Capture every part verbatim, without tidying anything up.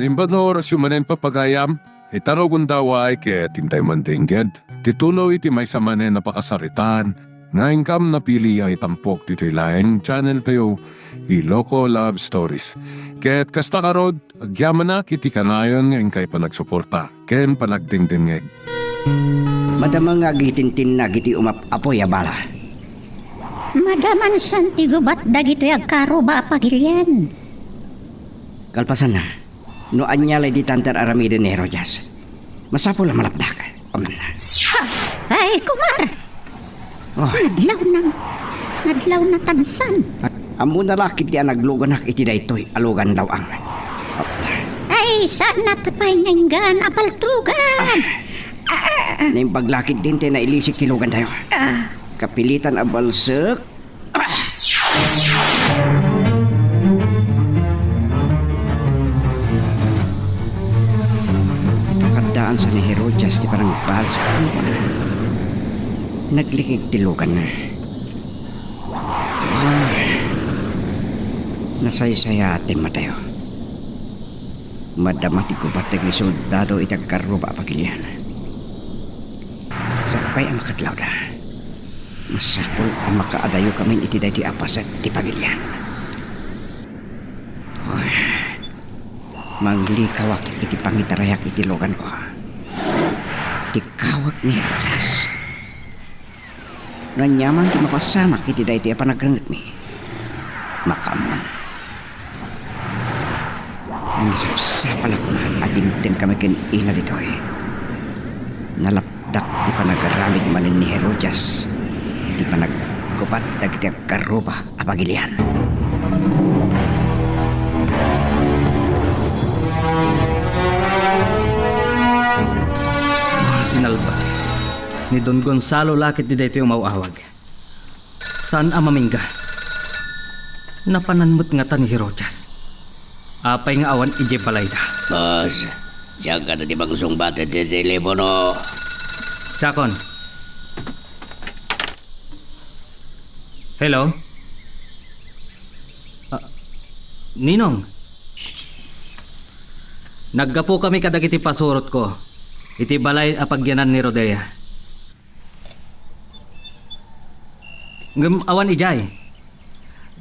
Imbag nga orasyo manen, papagayam, ita no gundaway ket intay mandengged ti tuloy ti maysa manen a pakasaritaan nga inkam napili a itampok ditoy laeng channel tayo, Iloko Love Stories. Ket kasta ngarud, agyamanak iti kanayon nga inkay panagsuporta ken panagdengdengngeg. Madama nga agitintinnag iti umap-apoy a bala. Madamansan ti gubat dagitoy agkaruba a pagilian. Kalpasanna, no ania lay ditan ti ar-aramiden ni Herodias, masapul a malapdak. Amanna. Ha! Ay, kumar! Oh. Nadlawna. Nadlawna tansan. Ammona la ketdi a nagluganak iti daytoy a lugan daw-ang. Ay, saan na ta pay nga inggan a paltugan? Ah. Ah. Naimbag la ketdi ti nailisik ti lugantayo. Ah. Kapilitan a balsek. Ah. Pakaddaansa ni Herodias ti panangbalsek. Naglikig ti luganna. Ah, nasaysayaat ti immatayo. Madama ti gubat dagiti soldado iti agkaruba a pagilian. Sakbay a makadlawda, masapul a makaadayokamin iti daytoy a paset ti pagilian. Ay, manglikawak iti pangitarayak iti luganko. Ti kawek ni Herodias. No aniaman ti mapasamak iti daytoy a panagrengetmi, makaammon. Nasapsapul a koma a dimtengkami ken ina ditoy. Nalapdak ti panagaramid manen ni Herodias iti panaggubat dagiti agkaruba a pagilian. Ah, sinalba. Ni Don Gonzalo la ketdi daytoy umaw-awag. Saan a mamingga. Napanan met ngata ni Herodias. Apay nga awan idiay balayda? Boss, siak ngata ti mangsungbat iti telepono. Siakon. Hello? Ah, Ninong? Naggapokami kadagiti pasurotko iti balay a pagyanan ni Rodea. Ngem awan idiay.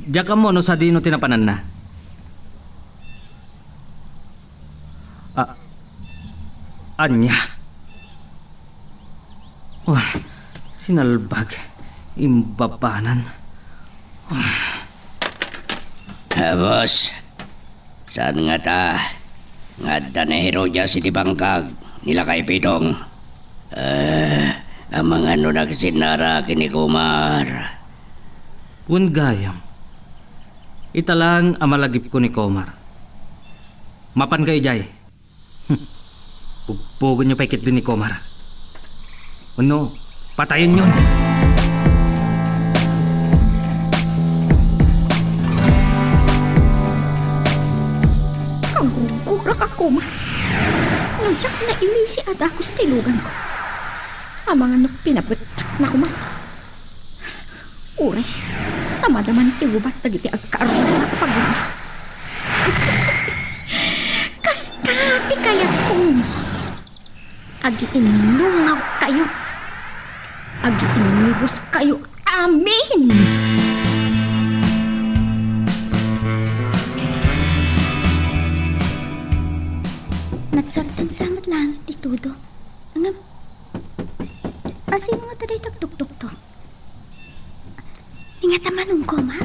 Diak ammo no sadino ti napananna. A-, ania? Wah, sinalbag. Imbabanan. Wah. Ah, boss. Saan ngata nga adda ni Herodias iti bangkag ni Lakay Pitong? Ah, amangan no nagsinnara ken ni Komar. Wen gayam, ita laeng a malagipko ni Komar. Mapanka idiay. Hmm. Bugbogenyo pay ketdi ni Komar. Wenno, patayenyon. Kagugurak a Komar. No diak nailisi a dagus ti luganko, amangan no pinabettakna koma. Uray, madaman ti gubat dagiti agkaarruba a pagilian. Kasta ti kayatko. Agiinnungawkayo. Agiinnibuskayo. Amen! Nagsartan sa met langit ti tudo. Ngem, asino ngata dayta agtuktuktok? Ingata manen, Komar?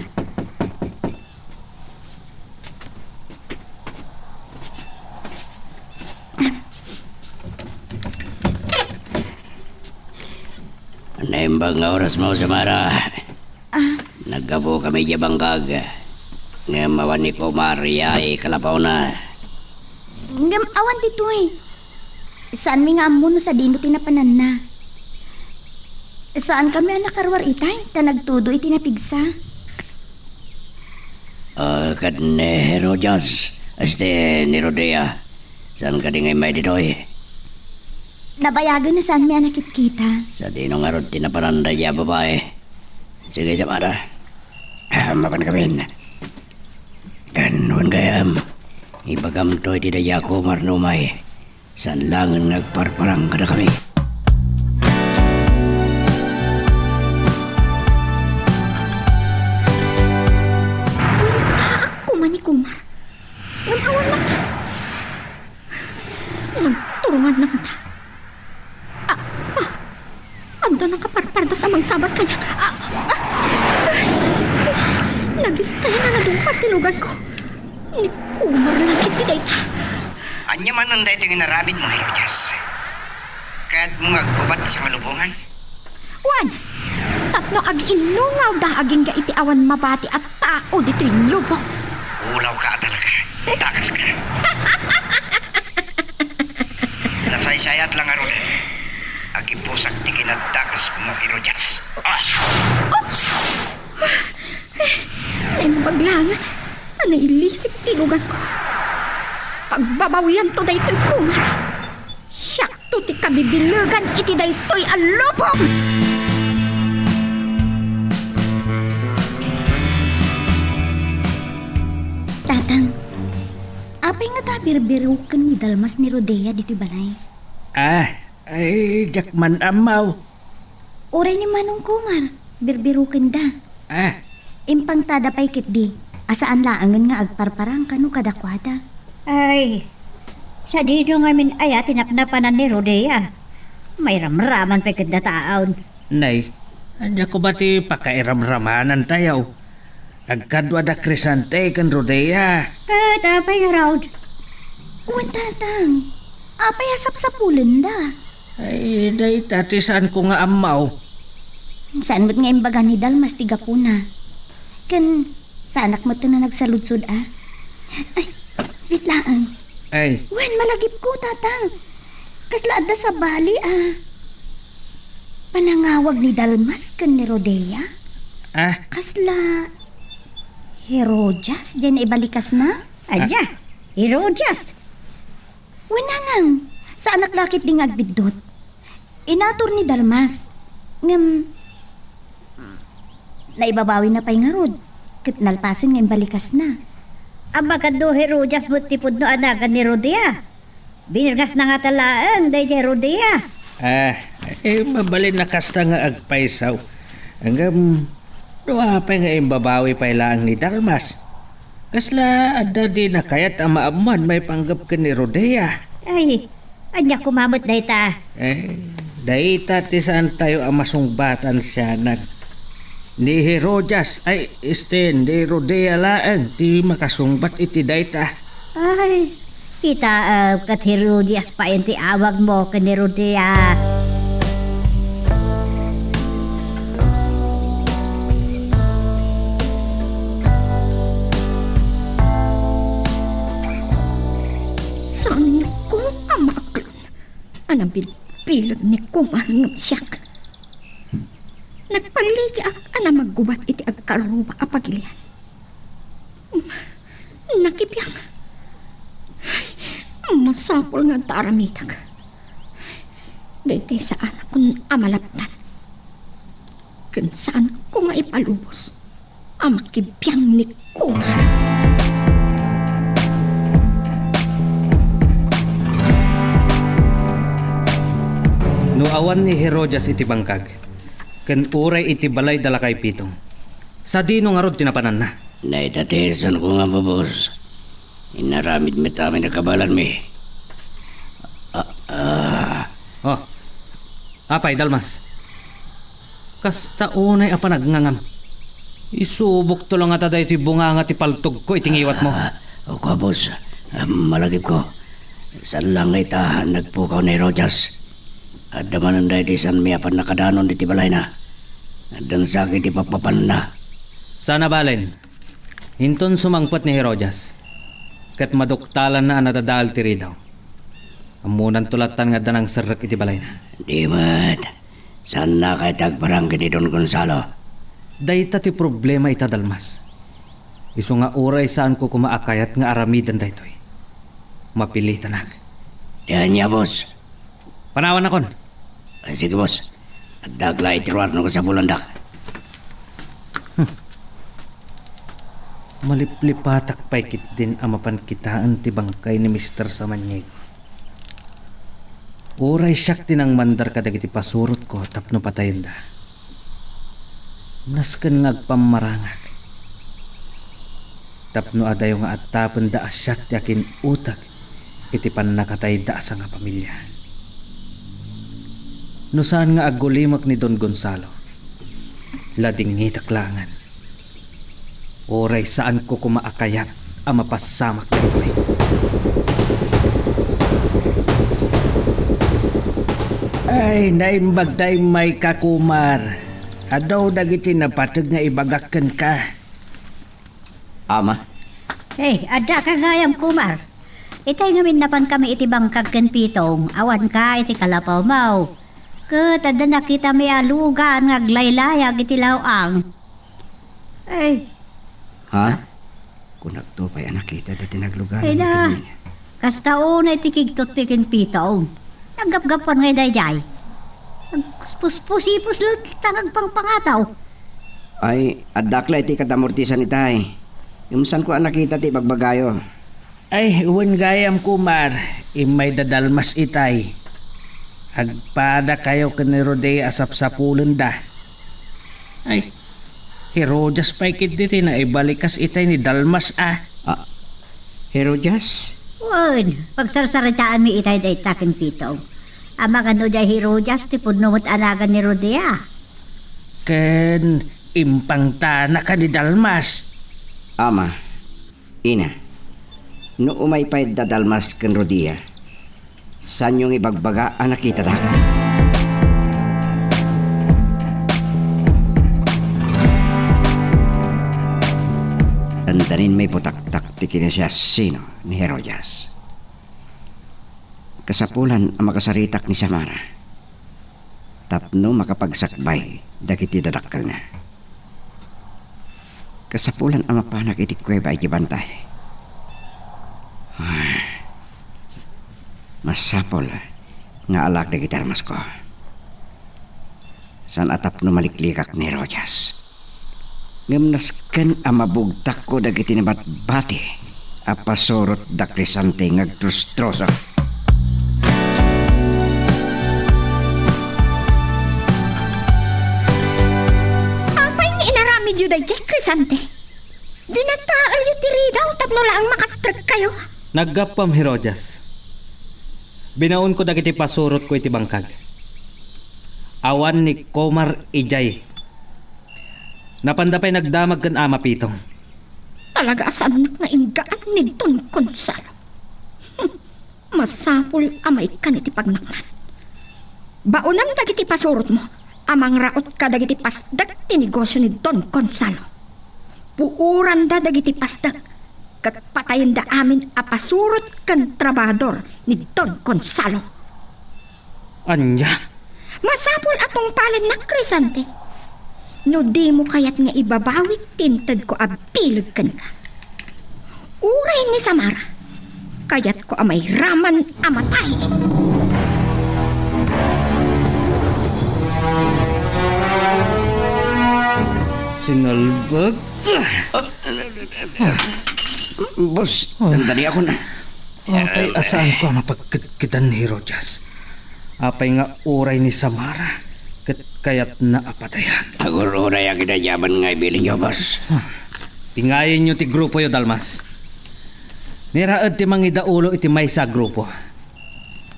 Naimbag nga orasmo, Samara. Ah. Naggapokami idiay bangkag. Ngem awan ni Komar idiay kalapawna. Ngem awan ditoy. Saanmi nga ammo no sadino ti napananna. Saankami a nakaruar itay ta nagtudo iti napigsa. Ah, ket ni Herodias, este, ni Rodea, saan kadi nga immay ditoy? Nabayagen a saanmi a nakitkita. Sadino ngarud ti napananda idiay a babai? Sige, Samara. Ah, mapankamin. Ken wen gayam, Ibagamto iti dayta a Kumar no umay. Saan laengen nga agparparang kadakami. Intaak koma ni Kumar. Ngem awan latta. Nagturunganna ngata. Ah, ah, adda nakaparpardas a mangsabat kaniak. Ah, ah, ay, nagistay nga nadungpar ti luganko. Ni Kumar lang iti dayta. Ania manen daytoy nga inaramidmo, Herodias? Kayatmo nga aggubat ti sangalubongan? Wen, tapno ag-innungawda agingga iti awan mabati a tao ditoy lubong. Ulawka a talaga. Dakaska. Nasaysayat lang ngaruden. Agipusak ti kinadakesmo, Herodias. Ah! Oops! Naimbag laeng a nailisik ti luganko. Pagbabawianto daytoy Kumar. Siakto ti kabibilegan iti daytoy a lubong! Tatang, apay ngata a birbiroken ni Dalmas ni Rodea ditoy balay? Ah, ay, diak man ammo. Uray ni Manong Kumar, birbirokenda. Ah. Impangtada pay ketdi a saan laengen nga agparparang kano kadakuada. Ay, sadino ngamin aya ti napnapanan ni Rodea? Mairamraman pay ket dataon. Nay, ania koma ti pakairamramanantayo? Agkadua da Crisante ken Rodea. Ket apay ngarud? Wen, Tatang, apay a sapsapulenda? Ay, dayta ti saanko nga ammo. Saan met nga imbaga ni Dalmas ti gapuna. Ken saanak met a nagsaludsod a. Ay, wait laeng. Ay. Wen, malagipko, Tatang. Kasla adda sabali a panangawag ni Dalmas ken ni Rodea? Ah? Kasla Herodias diay naibalikasna? Adda, Herodias. Wen, nanang, saanak la ketdi nga agbiddut. Inatur ni Dalmas. Ngem, naibabawina pay ngarud, ket nalpasen nga imbalikasna. Ammaka no Herodias met ti pudno a nagan ni Rodea. Binirgasna ngata laeng daydiay Rodea. Ah, eh, mabalin a kasta nga agpayso. Ngem, no apay nga imbabawi pay laeng ni Dalmas? Kasla adda dina kayat a maammuan maipanggep ken ni Rodea? Ay, ania koma met dayta? Eh, dayta ti saantayo a masungbatan siya nag-, ni Herodias, ay, este, ni Rodea laeng ti makasungbat iti dayta. Ay, kitaem, ket Herodias pay ti awagmo ken ni Rodea. Saanko a maaklon a nabilbileg ni Kumar ngem siak. Nagpalligiak a namaggubat iti agkarruba a pagilian. Nakibiang. Masapul nga adda aramidek. Daytoy saanakon a malaptan. Ken saanko nga ipalubos a makibiang ni Kumar. No awan ni Herodias iti bangkag, ken uray iti balay da lakay Pitong, sadino ngarud ti napananna? Dayta ti rason ko nga, Bubos. Inaramid met amin a kabaelanmi. Ah, ah. Oh. Apay, Dalmas? Kasta unay a panagngangam. Isubokto la ngata daytoy bunganga ti paltogko iti ngiwatmo. Ah, o, Bubos. Ah, malagipko. Saan la nga ita nagpukaw ni Herodias. Adda manen daydi saanmi a pannakadanon ditoy balayna. Addan sa ket ti pappapanna. Sana balen. Inton sumangpet ni Herodias, ket maduktalanna a nadadael ti ridaw. Ammonanto lattan nga adda nangserrek iti balayna. Di met. Saannak a ita agparang ken ni Don Gonzalo? Dayta ti problema ita, Dalmas. Isu nga uray saanko koma a kayat nga aramiden daytoy, mapilitanak. Ania, Bos? Panawannakon. Ay, sige, Bos. Addaak la iti ruar no kasapulandak. Hmm. Maliplipatak pay ketdin a mapan kitaen ti bangkay ni Mister Samaniego. Uray siak ti nangmandar kadagiti pasurotko tapno patayenda. Nasken nga agpammarangak. Tapno adayo nga attapenda a siak ti akin-utag iti pannakatayda a sangapamilia. No saan nga agulimek ni Don Gonzalo, ladingitek laengen. Uray saanko koma a kayat a mapassamak ditoy. Ay, naimbag ta immay ka, kumar. Adu dagiti napateg nga ibagak kenka. Ama. Hey, adda ka gayam, kumar. Itay ngamin napankami iti bangkag ken Pitong, awan ka iti kalapawmaw. Ket adda nakitami a lugan nga aglaylayag iti law-ang. Ay. Ha? Kunakto pay a nakita dati naglugan. Ay na. Kasta unay ti kigtot ti ken Pitong. Naggapgapuan ngay daydiay. Nagpuspusipos latta nga agpangpangataw. Ay, addak la iti kadamortisan itay. Ngem saanko a nakita ti ibagbagayo. Ay, wen gayam, kumar, immay da Dalmas itay. Agpadakayo ken ni Rodea a sapsapulenda. Ay, hi Rodias pay ketdi ti naibalikas itay ni Dalmas a. Ah, hi Rodias? Wen, pagsarsaritaanmi itay dayta ken Pitong. Amangan no diay hi Rodias ti pudno met a nagan ni Rodea. Ken impangtanaka ni Dalmas. Ama, Ina, no umay pay da Dalmas ken Rodia, saanyo nga ibagbaga a nakitadak? Dandanin maiputaktak ti kinasiasino ni Herodias. Kasapulan a makasaritak ni Samara tapno makapagsakbay dagiti dadakkelna. Kasapulan a mapanak iti kuweba iti bantay. Ah, masapul nga alaak dagiti armasko. Saan a tapno maliklikak ni Rojas. Ngem nasken a mabugtakko dagiti nabatbati a pasurot da Crisante nga agtrustroso. Apay nga inaramidyo daydiay, Crisante? Dinataelyo ti ridaw tapno laeng makastrekkayo? Naggapuam, Herodias. Binaonko dagiti pasurotko iti bangkag. Awan ni Komar idiay. Napanda pay nagdamag ken Ama Pitong. Talaga a saannak nga inggaan ni Don Gonzalo. Hmm, masapul a maikkan iti pagnakman. Baonam dagiti pasurotmo a mangraut kadagiti pasdek ti negosio ni Don Gonzalo. Puoranda dagiti pasdek ket patayenda amin a pasurot ken trabahador ni Don Gonzalo. Ania? Masapul a tungpalennak, Crisante. No dimo kayat nga ibabawik ti intedko a bileg kenka. Uray ni Samara, kayatko a mairaman a matay. Sinalbag? Boss, dandaniakon. Apay a saanko a mapagkidkidan ni Herodias? Apay nga uray ni Samara ket kayatna a patayan? Agur-urayak iti aniaman nga ibilinyo, boss. Ah, pingayenyo ti grupoyo, Dalmas. Niraed ti mangidaulo iti maysa a grupo.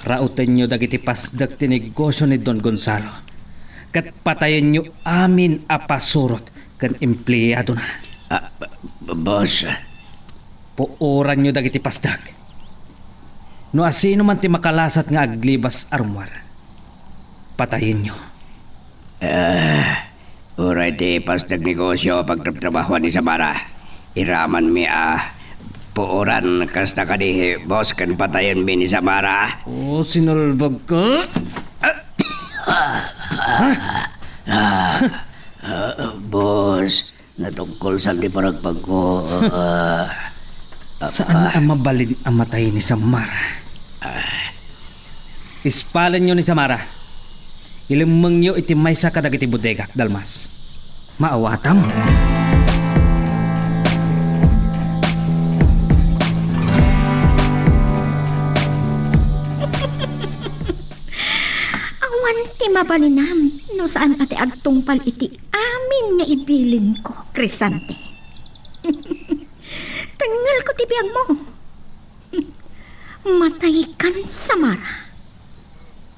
Raotenyo dagiti pasdek ti negosio ni Don Gonzalo, ket patayenyo amin a pasurot ken empleadona. Ah, b-, b-, boss. Puoranyo dagiti pasdek. No asino man ti makalasat nga aglibas a rummuar, patayenyo. Ah, uray ti pasdek negosio a pagtrabtrabahoan ni Samara, iramanmi a puoran kasta kadi, boss, ken patayenmi ni Samara. Oh, sinalbag ka? Ah, ah, boss, natungkol saan ti panagpagko, ah, saan a mabalin a matay ni Samara? Ah. Ispalenyo ni Samara. Ilemmengyo iti maysa kadagiti bodega, Dalmas. Maawatam. Ti mabalinam no saan a ti agtungpal iti amin nga ibilinko, Crescente. Tengngelko ti biagmo. Mataykan, Samara.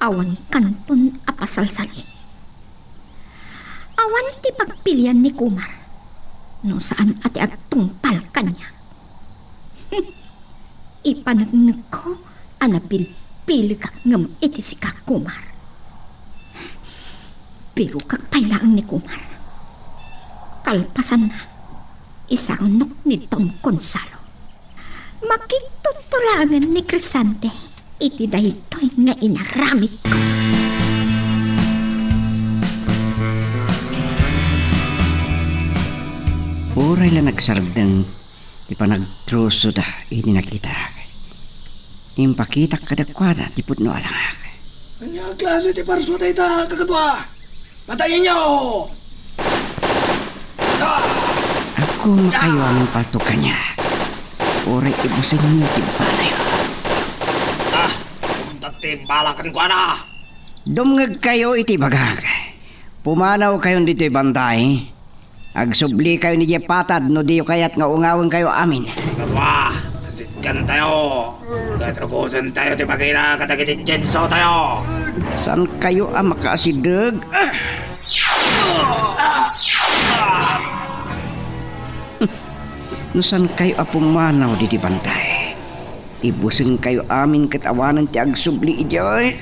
Awan kanton a pasalsali. Awan ti pagpilian ni Kumar no saan a ti agtungpal kaniak. Ipanegnegko a napilpilegak ngem iti sika, Kumar. Birokak pay laeng ni Kumar. Kalpasanna, isangok ni Don Gonzalo. Makigtutto laengen ni Crescente iti daytoy nga inaramidko. Uray la nagsardeng ti panagtrusoda idi nakitak, impakitak kadakuada ti pudno a langak. Ania a klase ti parsua dayta, kakadua? Patayenyo! Ah! Agkumakayo a mangpaltog kaniak. Uray ibusengyo ti balayo. Ah! Umtak ti bala kenkuana! Dumngegkayo iti ibagak. Pumanawkayon ditoy bantay. Agsublikayon idiay patad no diyo kayat nga ungawenkayo amin. Kadua, kasikkantayo. Ket rugosentayo ti makina kadagiti tiensotayo. Saankayo a makaasideg? No saankayo a pumanaw ditoy bantay, ibusengkayo amin ket awanen ti agsubli idiay.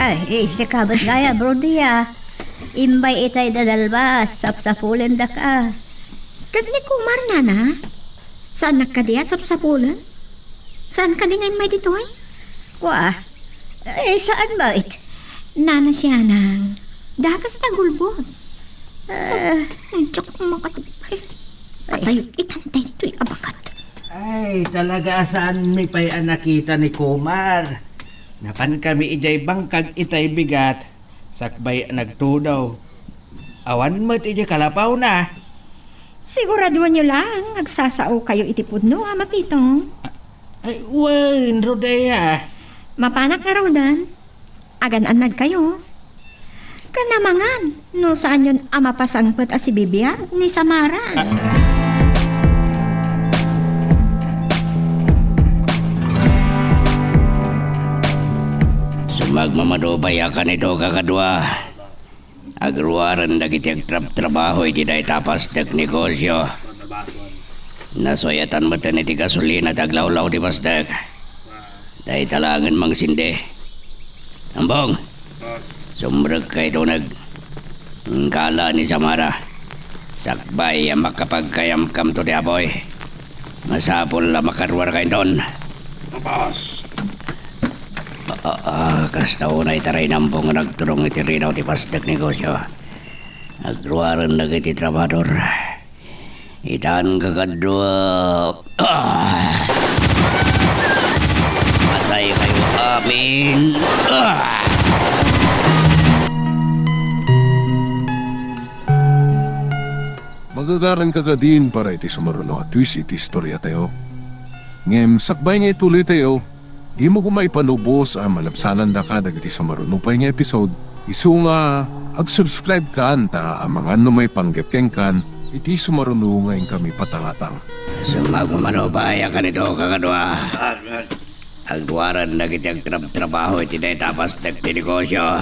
Ah, ay, eh, sika met gayam, Rodia. Imbay itay dadalbas, sapsapulendaka. Ket ni Kumar, nana? Saannak kadi a sapsapulen? Saan kadi nga immay ditoy? Kua, eh, saan met? Nana Sianang, dakas ta gulbod. Ah. Diak makatupay. Ay. Patay, itan daytoy a bakat. Ay, talaga a saanmi pay a nakita ni Kumar. Napankami idiay bangkag itay bigat. Sakbay a nagtudaw. Awan met idiay kalapawna. Siguraduanyo laeng agsasaokayo iti pudno a mapitong. Ay, wen, Rodea. Mapanak ngaruden, agan-annadkayo. Ken amangan, no saanyon a mapasangpet a sibibiag ni Samara. Ah. Sumagmamano pay a kanito, kakadua. Agruaren dagiti agtrabtrabaho iti dayta a pastek negosio. Nasuyatan metten iti gasolina ti aglawlaw ti pastek. Dayta laengen mangsindi. Ambong, sumrekka iti uneg. Inkala ni Samara. Sakbay a makapagkayamkamto ti apuy. Masapul a makaruarka inton. Tapos. Ah, ah, ah, kasta unay taray ni Ambong nga nagturong iti ridaw ti pastek negosio. Agruaren dagiti trabahador. Itan, kakadua. Ah! Patay kayo amin. Ah! Magagaran ka kadin para iti sumaruno a twist iti istoriatayo. Ngem sakbay nga ituloytayo, dimo koma ipalubos a malabsanandaka dagiti sumaruno pay nga episode, isu nga ag-subscribe kan ta amangan no maipanggep kenkan iti sumaruno nga inkami patangatang. Sumagmamano pay a kanito, kakadua. Agruaren dagiti agtrabtrabaho iti dayta a pastek ti negosio.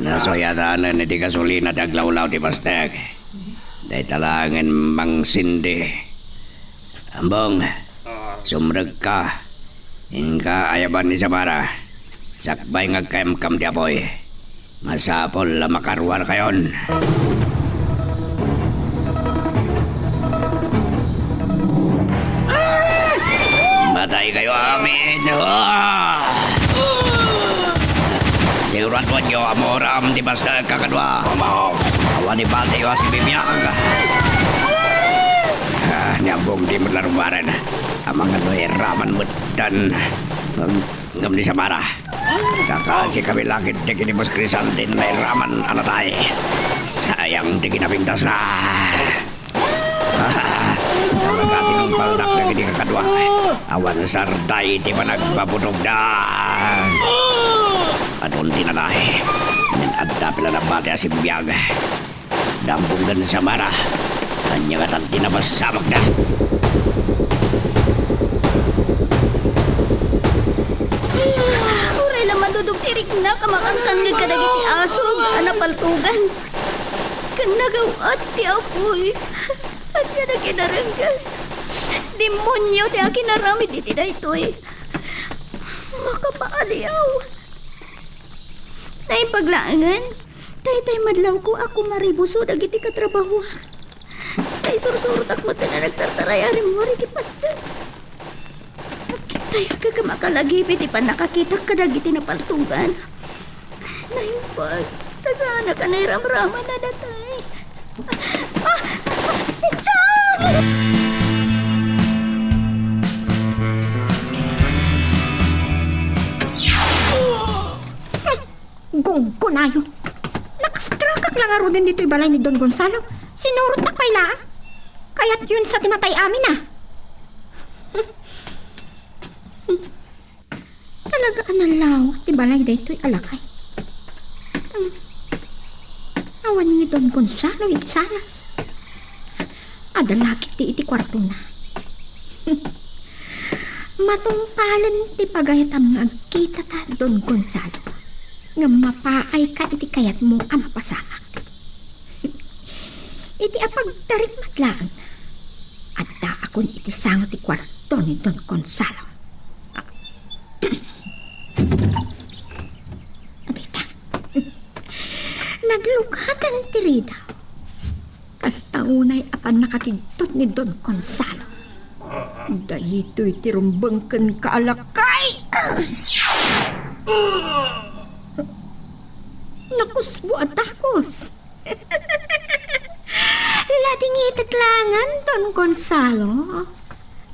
Nasuyatanen iti gasolina ti aglawlaw ti pastek. Dayta laengen mangsindi. Ambong, sumrekka. Inka ayaban ni Samara. Sakbay nga agkayamkam ti apuy. Masapul a makaruarkayon. Matay kayo amin! Ah! Siguraduanyo a mauram ti basta kakadua. Awan ipatayo a sibibiag. Ah, ni Ambong di met la rumbaren. Amangan no iraman metten. Mag- ngem ni Samara. Kakasikami la ketdi ken ni Boss Crisanten mairaman a natay. Sayang ti kinapintasna. Talaga tinumpalnak dagiti kakaduak. Awan sarday ti panagbabutogda. Adun ti natay. Ngem adda pay la nabati a simbiag. Dampong ken Samara. Ania ngatan ti napasamakda? Uray la madudog ti riknak a makangkangngeg kadagiti aso a napaltogan. Ken nagaw-at ti apuy. Ania a kinarengges? Demonio ti akinaramid iti daytoy. Makapaaliaw. Naimbag laengen, daytay madlawko a kumaribuso dagiti katrabahoak. Tay sursurotak met a nagtartaray a rimmuar iti pasten. Agkitayak a makalagipi ti pannakakitak kadagiti napaltogan. Naimbag, ta saanak a nairamraman a natay. Ah! Ah! Saan! Gunggonayo! Nakastrakak la ngaruden ditoy balay ni Don Gonzalo. Sinurotnak pay laeng. Kayatyon sa ti matay amin, a. Talaga a nalawag ti balay daytoy a lakay. Hmm. Awan ni Don Gonzalo iti salas. Adda la ketdi iti kuartona. Matungpalen ti pagayatam nga agkitata, Don Gonzalo, ngem mapaayka iti kayatmo a mapasamak. Iti apagtarik met laeng, addaakon iti sango ti kuarto ni Don Gonzalo. Adita. Naglugatan ti ridaw. Kasta unay a pannakakigtot ni Don Gonzalo. Daytoy ti rumbeng kenka a lakay! Nakusbo a dakos! Ladingitek laengen, Don Gonzalo.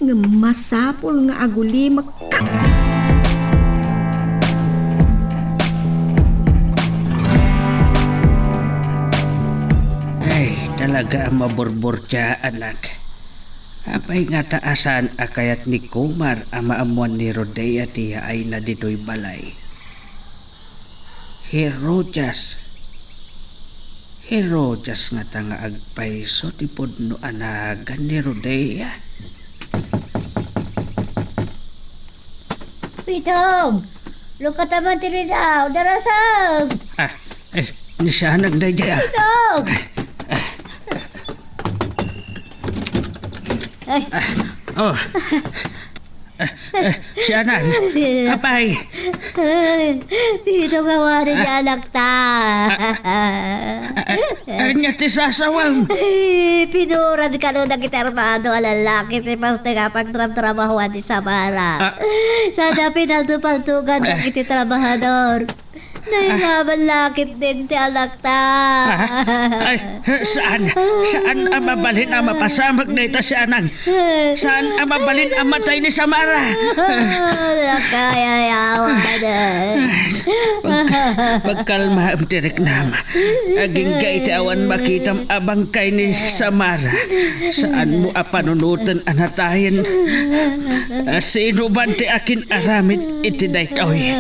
Ngem masapul nga agulimekka. Ay, talaga a maburburtia, anak. Apay ngata a saan a kayat ni Kumar a maammuan ni Rodea ti yaayna ditoy balay? Herodias. Herodias ngata nga agpayso ti pudno a nagan ni Rodea. Pitong! Lukata man ti ridaw, darasem! Ah, eh, ni Sianag daydiay, a. Pitong! Ay. Ah, oh. Eh, Sianag, apay. Pitong, awanen ti anakta. Ah, ania ti sasawem? Ay, pinuran kano dagiti armado a lalaki ti pasten a pagtrabtrabahoan ni Samara. Ah. Saan a pinaltupaltugan dagiti trabahador. Nairaman la ketdin ti anakta. Ah, ay, saan, saan a mabalin a mapasamak dayta, Sianag. Saan a mabalin a matay ni Samara. Nakayayawan. Pag-, pagkalmaem ti riknam. Agingga iti awan makitam a bangkay ni Samara. Saanmo a panunoten a natayen. Sino ban ti akin-aramid iti daytoy?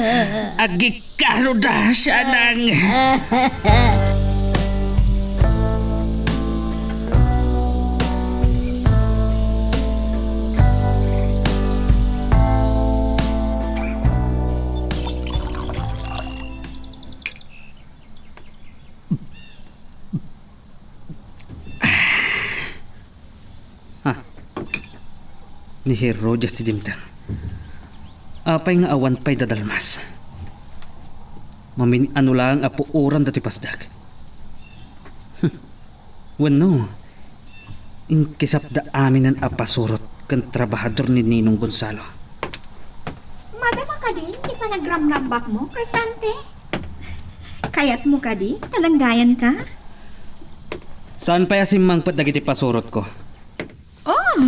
Agik- Karuda, Sianang. Ah, ni Herodias ti dimteng. Apay nga awan pay dadalmas? Mamin-ano laeng a puoran dati pasdak. Wenno, inkisapda aminen a pasurot ken trabahador ni Ninong Gonzalo. Madama kadi ti panagramrambakmo, Crescente? Kayatmo kadi palanggayanka? Saan pay a simmangpet dagiti pasurotko? Oh,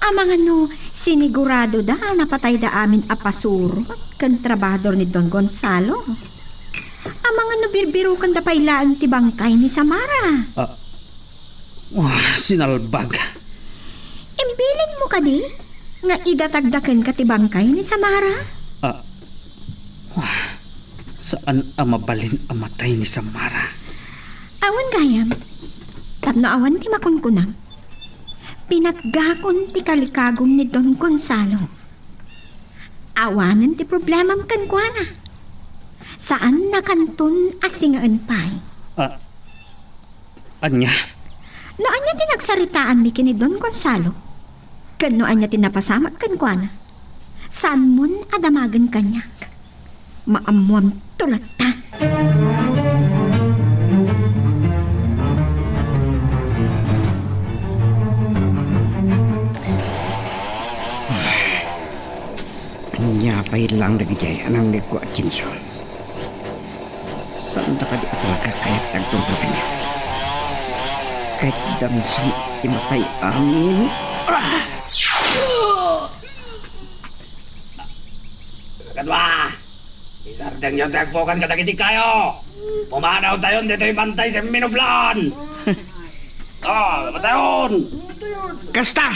amangan no Siniguradoda a napatayda amin a pasurot ken trabahador ni Don Gonzalo. Amangan no birbirokanda pay laeng ti bangkay ni Samara. Ah. Wah, sinalbag. Imbilinmo kadi nga idatagda kenka ti bangkay ni Samara? Ah. Wah, saan a mabalin a matay ni Samara. Awan gayam, tapno awan ti makunkunam. Pinatgakon ti kalikagum ni Don Gonzalo. Awanen ti problemam kenkuana. Saannakanton a singaen pay. Ah, ania? No ania ti nagsaritaanmi ken ni Don Gonzalo, ken no ania ti napasamak kenkuana, saanmon a damagen kaniak. Maammoamto latta. Ania pay laeng dagiti ay-anang ni Kuya Kinso? Saanda kadi a talaga kayat ti agtungpal kaniak? Ket dansan ti matay amin. Ah! Kadua! Isardengyo ti agpukan kadagiti kayo! Pumanawtayon ditoy bantay simminublan! Oh, patayon! Kasta,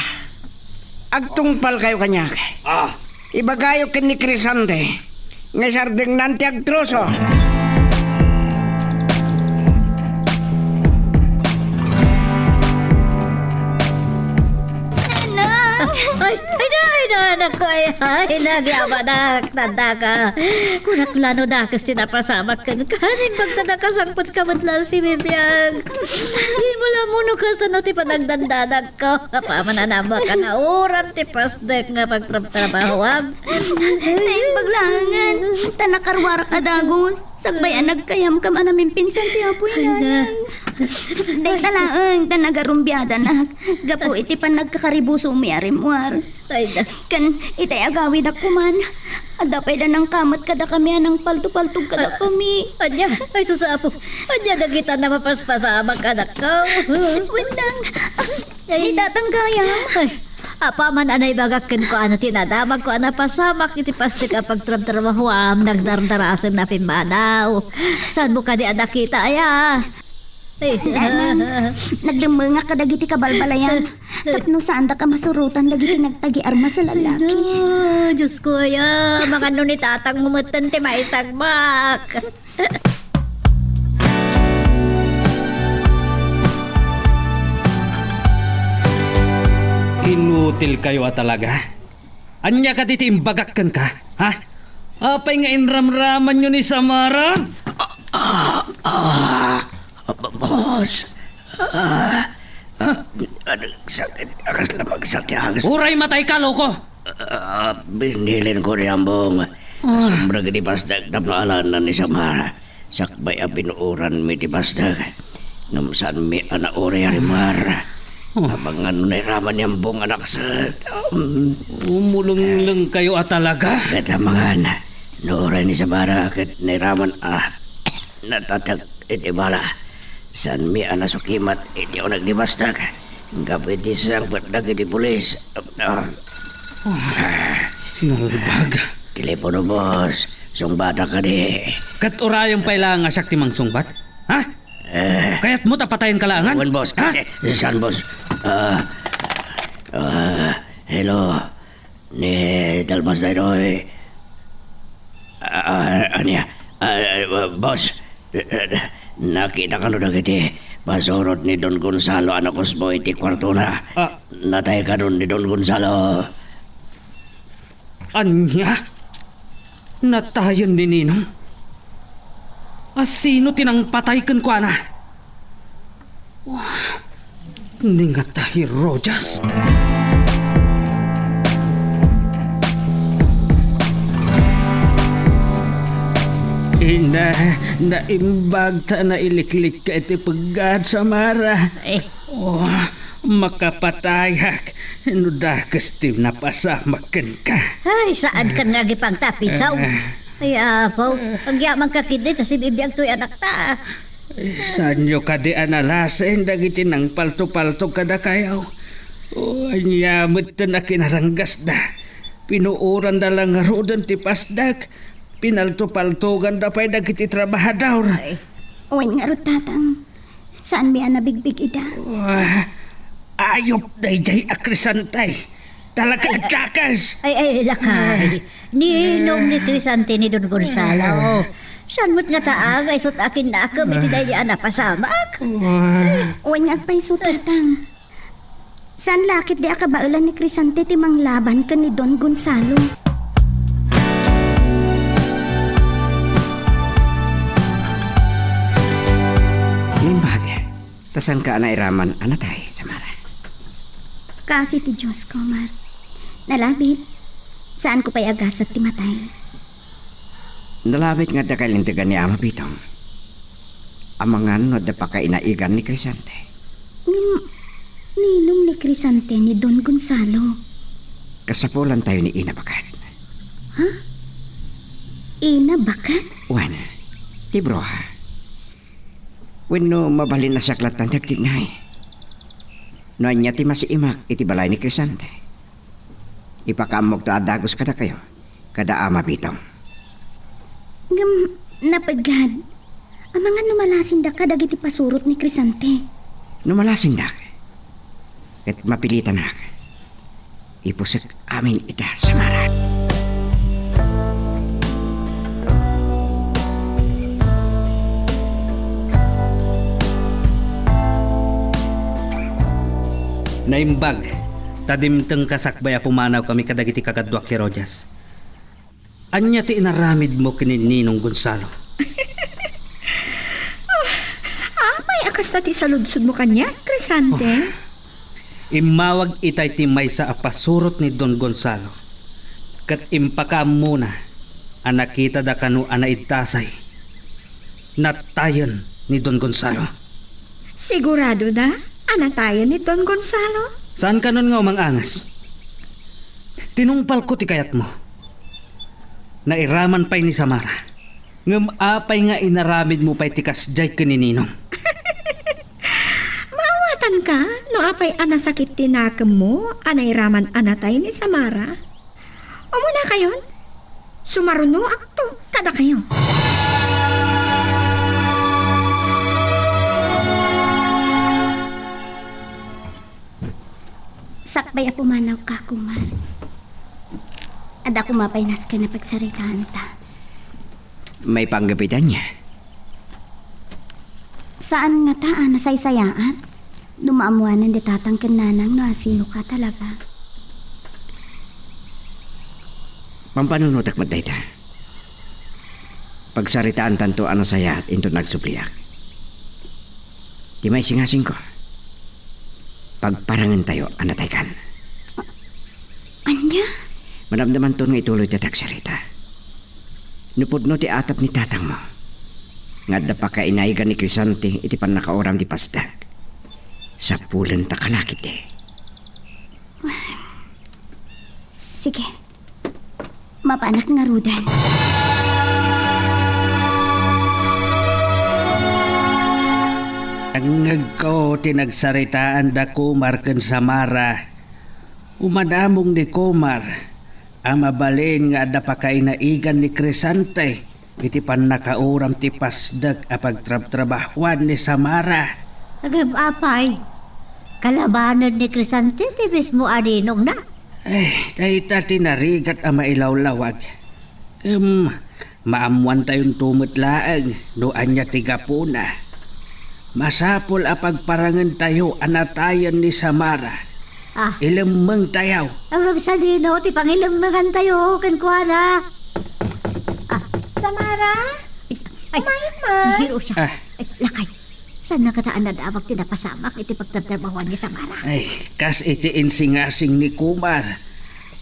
agtungpalkayo kaniak. Ah. Ibagayo ken ni Crisante nga isardengnan ti agtruso. Nanang! Ay, ay, na, ay, na, anak ko, ay, ay, nagyamanak, tanda ka. Kunak la no dakes ti napasamak kenka. Imbag ta nakasangpet ka met la si Bibiag. Di mo la muno kasano ti panagdandanak ko. Apaman a naammoak a nauran ti pasdek nga pagtrabtrabahoam. Naimbag laengen, ta nakaruarak a dagus. Sakbay a nagkayamkam a namimpinsan ti apoy, nanang. Dayta laeng ta nagarumbiadanak gapu iti pannagkakaribusomi a rimmuar. Ay, da. Ken itay agawidak koman, adda pay da nangkamet kadakami a nangpaltopaltog kadakami. Ania? Ay, sus, Apo. Ania dagita a mapaspasamak, anakko? Wen lang. Ay. Ni Tatang Gayam. Ay, apaman a naibagak kenkuana ti nadamagko a napasamak iti pasdek a pagtrabtrabahoam, nagdardarasen a pimmanaw. Saanmo kadi a nakita, aya? Ay. Nanang, nagdemmengak kadagiti kabalbalayan. Tapno saandak a masurotan dagiti nagtagi-armas a lalaki. Ah, Diosko, aya, amangan no ni tatangmo metten ti maisagmak. Inutilkayo a talaga. Ania kadi ti imbagak kenka, ha? Apay nga inramramanyo ni Samara? Ah, ah, ah, boss. Ah, ah, ano, sakit, akas lamang sakit, akas. Uray matay ka, loko! Ah, binilinko ni Ambong. Ah. Sumrek iti pasdek tapno alaenna ni Samara. Sakbay a binuoranmi ti pasdek, ngem saanmi a nauray a rimmuar. Oh. Amangan no nairaman ni Ambong a nakset. Um. Umulunglengkayo a talaga. Ket amangan, nauray ni Samara ket nairaman a natatek iti bala. Saanmi a nasukimat iti uneg ti pasdek. Gapu iti sangpet dagiti pulis. Ah. Ah, sinalbag. Telepono, boss. Sungbatak kadi. Ket urayen pay la nga siak ti mangsungbat? Ha? Eh. Kayatmo ta patayenka laengen? Wen, boss. Ha? Eh, saan, boss? Ah, ah, hello. Ni Dalmas daytoy. Ah, ania? Ah, boss, nakita kano dagiti pasurot ni Don Gonzalo a nakusbo iti kuartona? Ah. Natay kano ni Don Gonzalo? Ania? Natayen ni Ninong? A sino ti nangpatay kenkuana? Wah, ni ngata hi Rojas? Ina, naimbag ta nailiklik ka iti peggad, Samara. Eh. Oh, makapatayak no dakes ti napasamak kenka. Ay, saan kan nga agipagtapitaw? Eh. Ay, apo, agyaman ka kidi ta sibibiag toy anakta. Saanyo kadi a nalasen dagiti nangpaltopaltog kadakayo? O, ania metten a kinaranggasda? Pinuoranda la ngaruden ti pasdek. Pinaltopaltoganda pay dagiti trabahador. Ay, wen ngarud, Tatang. Saanmi a nabigbig ida. Ah, ayop daydiay a Crescente. Talaga a dakes. Ay, ay, lakay. Ninong ni Crescente ni Don Gonzalo. Saan met nga taang ay sut akin nakem iti daydiay a napasamak? Ah. Wen nga agpayso, Tatang. Saan la ketdi a kabaelan ni Crescente ti manglaban ken ni Don Gonzalo? Naimbag, ta saanka a nairaman a natay, Samara? Kaasi ti Dios, Komar. Nalabit, saanko pay agasat ti matay. Nalabit nga adda kalintegan ni Ama Bitong. Amangan no adda pakainaigan ni Crescente. Ngem, ninong ni Crescente ni Don Gonzalo? Kasapulantayo ni Ina Bakat. Ha? Ina Bakat? Wen, ti bruha. Wenno mabalin a siak lattan ti agtignay. No ania ti masiimak iti balay ni Crescente, ipakaammokto a dagus kadakayo, kada Ama Bitong. Ngem, napeggad, amangan no malasindaka dagiti pasurot ni Crescente. No malasindak, ket mapilitanak, ipusek amin ita, Samara. Naimbag, ta dimtengka sakbay a pumanawkami kadagiti kakaduak Herodias. Ania ti inaramidmo ken ni Ninong Gonzalo? Apay a kasta ti saludsodmo kaniak, Crescente? Oh. Immawag itay ti maysa a pasurot ni Don Gonzalo, ket impakaammona a nakitada kano a naidtasay. Natayen ni Don Gonzalo. Sigurado da a natayen ni Don Gonzalo? Saan kanon nga umang-anges? Tinungpalko ti kayatmo. Nairaman pay ni Samara. Ngem apay nga inaramidmo pay ti kasdiay ken ni Ninong? Maawatanka no apay a nasakit ti nakemmo a nairaman a natay ni Samara? Umunakayon, sumarunoakto kadakayo. Sakbay a pumanawka, Komar. Adda koma pay nasken a pagsaritaanta. Maipanggep ita ania? Saan ngata a nasaysayaat no maammoanan ni Tatang ken Nanang no asinoka talaga. Pampanunotek met dayta. Pagsaritaantanto a nasayaat inton agsubliak. Ti maisingasingko, pagparangentayo a nataykan. Ania? Madamdamanton nga ituloy ti agsarita. No pudno ti atep ni tatangmo nga adda pakainaigan ni Crescente iti pannakauram ti pasdek, sapulenta kalaket. Sige. Mapanak ngaruden. Nangngegko ti nagsaritaan da Komar ken Samara. Umanamong ni Komar a mabalin nga adda pakainaigan ni Crescente iti pannakauram ti pasdek a pagtrabtrabahuan ni Samara. Ngem apay, kalabanen ni Crescente ti mismo a ninongna? Ay, dayta ti narigat a mailawlawag. Ngem, maammoantayonto met laeng no ania ti gapuna. Masapul a pagparangentayo a natayen ni Samara. Ah. Ilemmengtayo. Ngem sadino ti pangilemmengantayo kenkuana? Ah. Samara? Ay, ay, umayat man. Nahiro siya. Ah. Ay, lakay. Saan na kata a nadamag ti napasamak iti pagtrabtrabahuan ni Samara? Ay, kas iti insingasing ni Komar,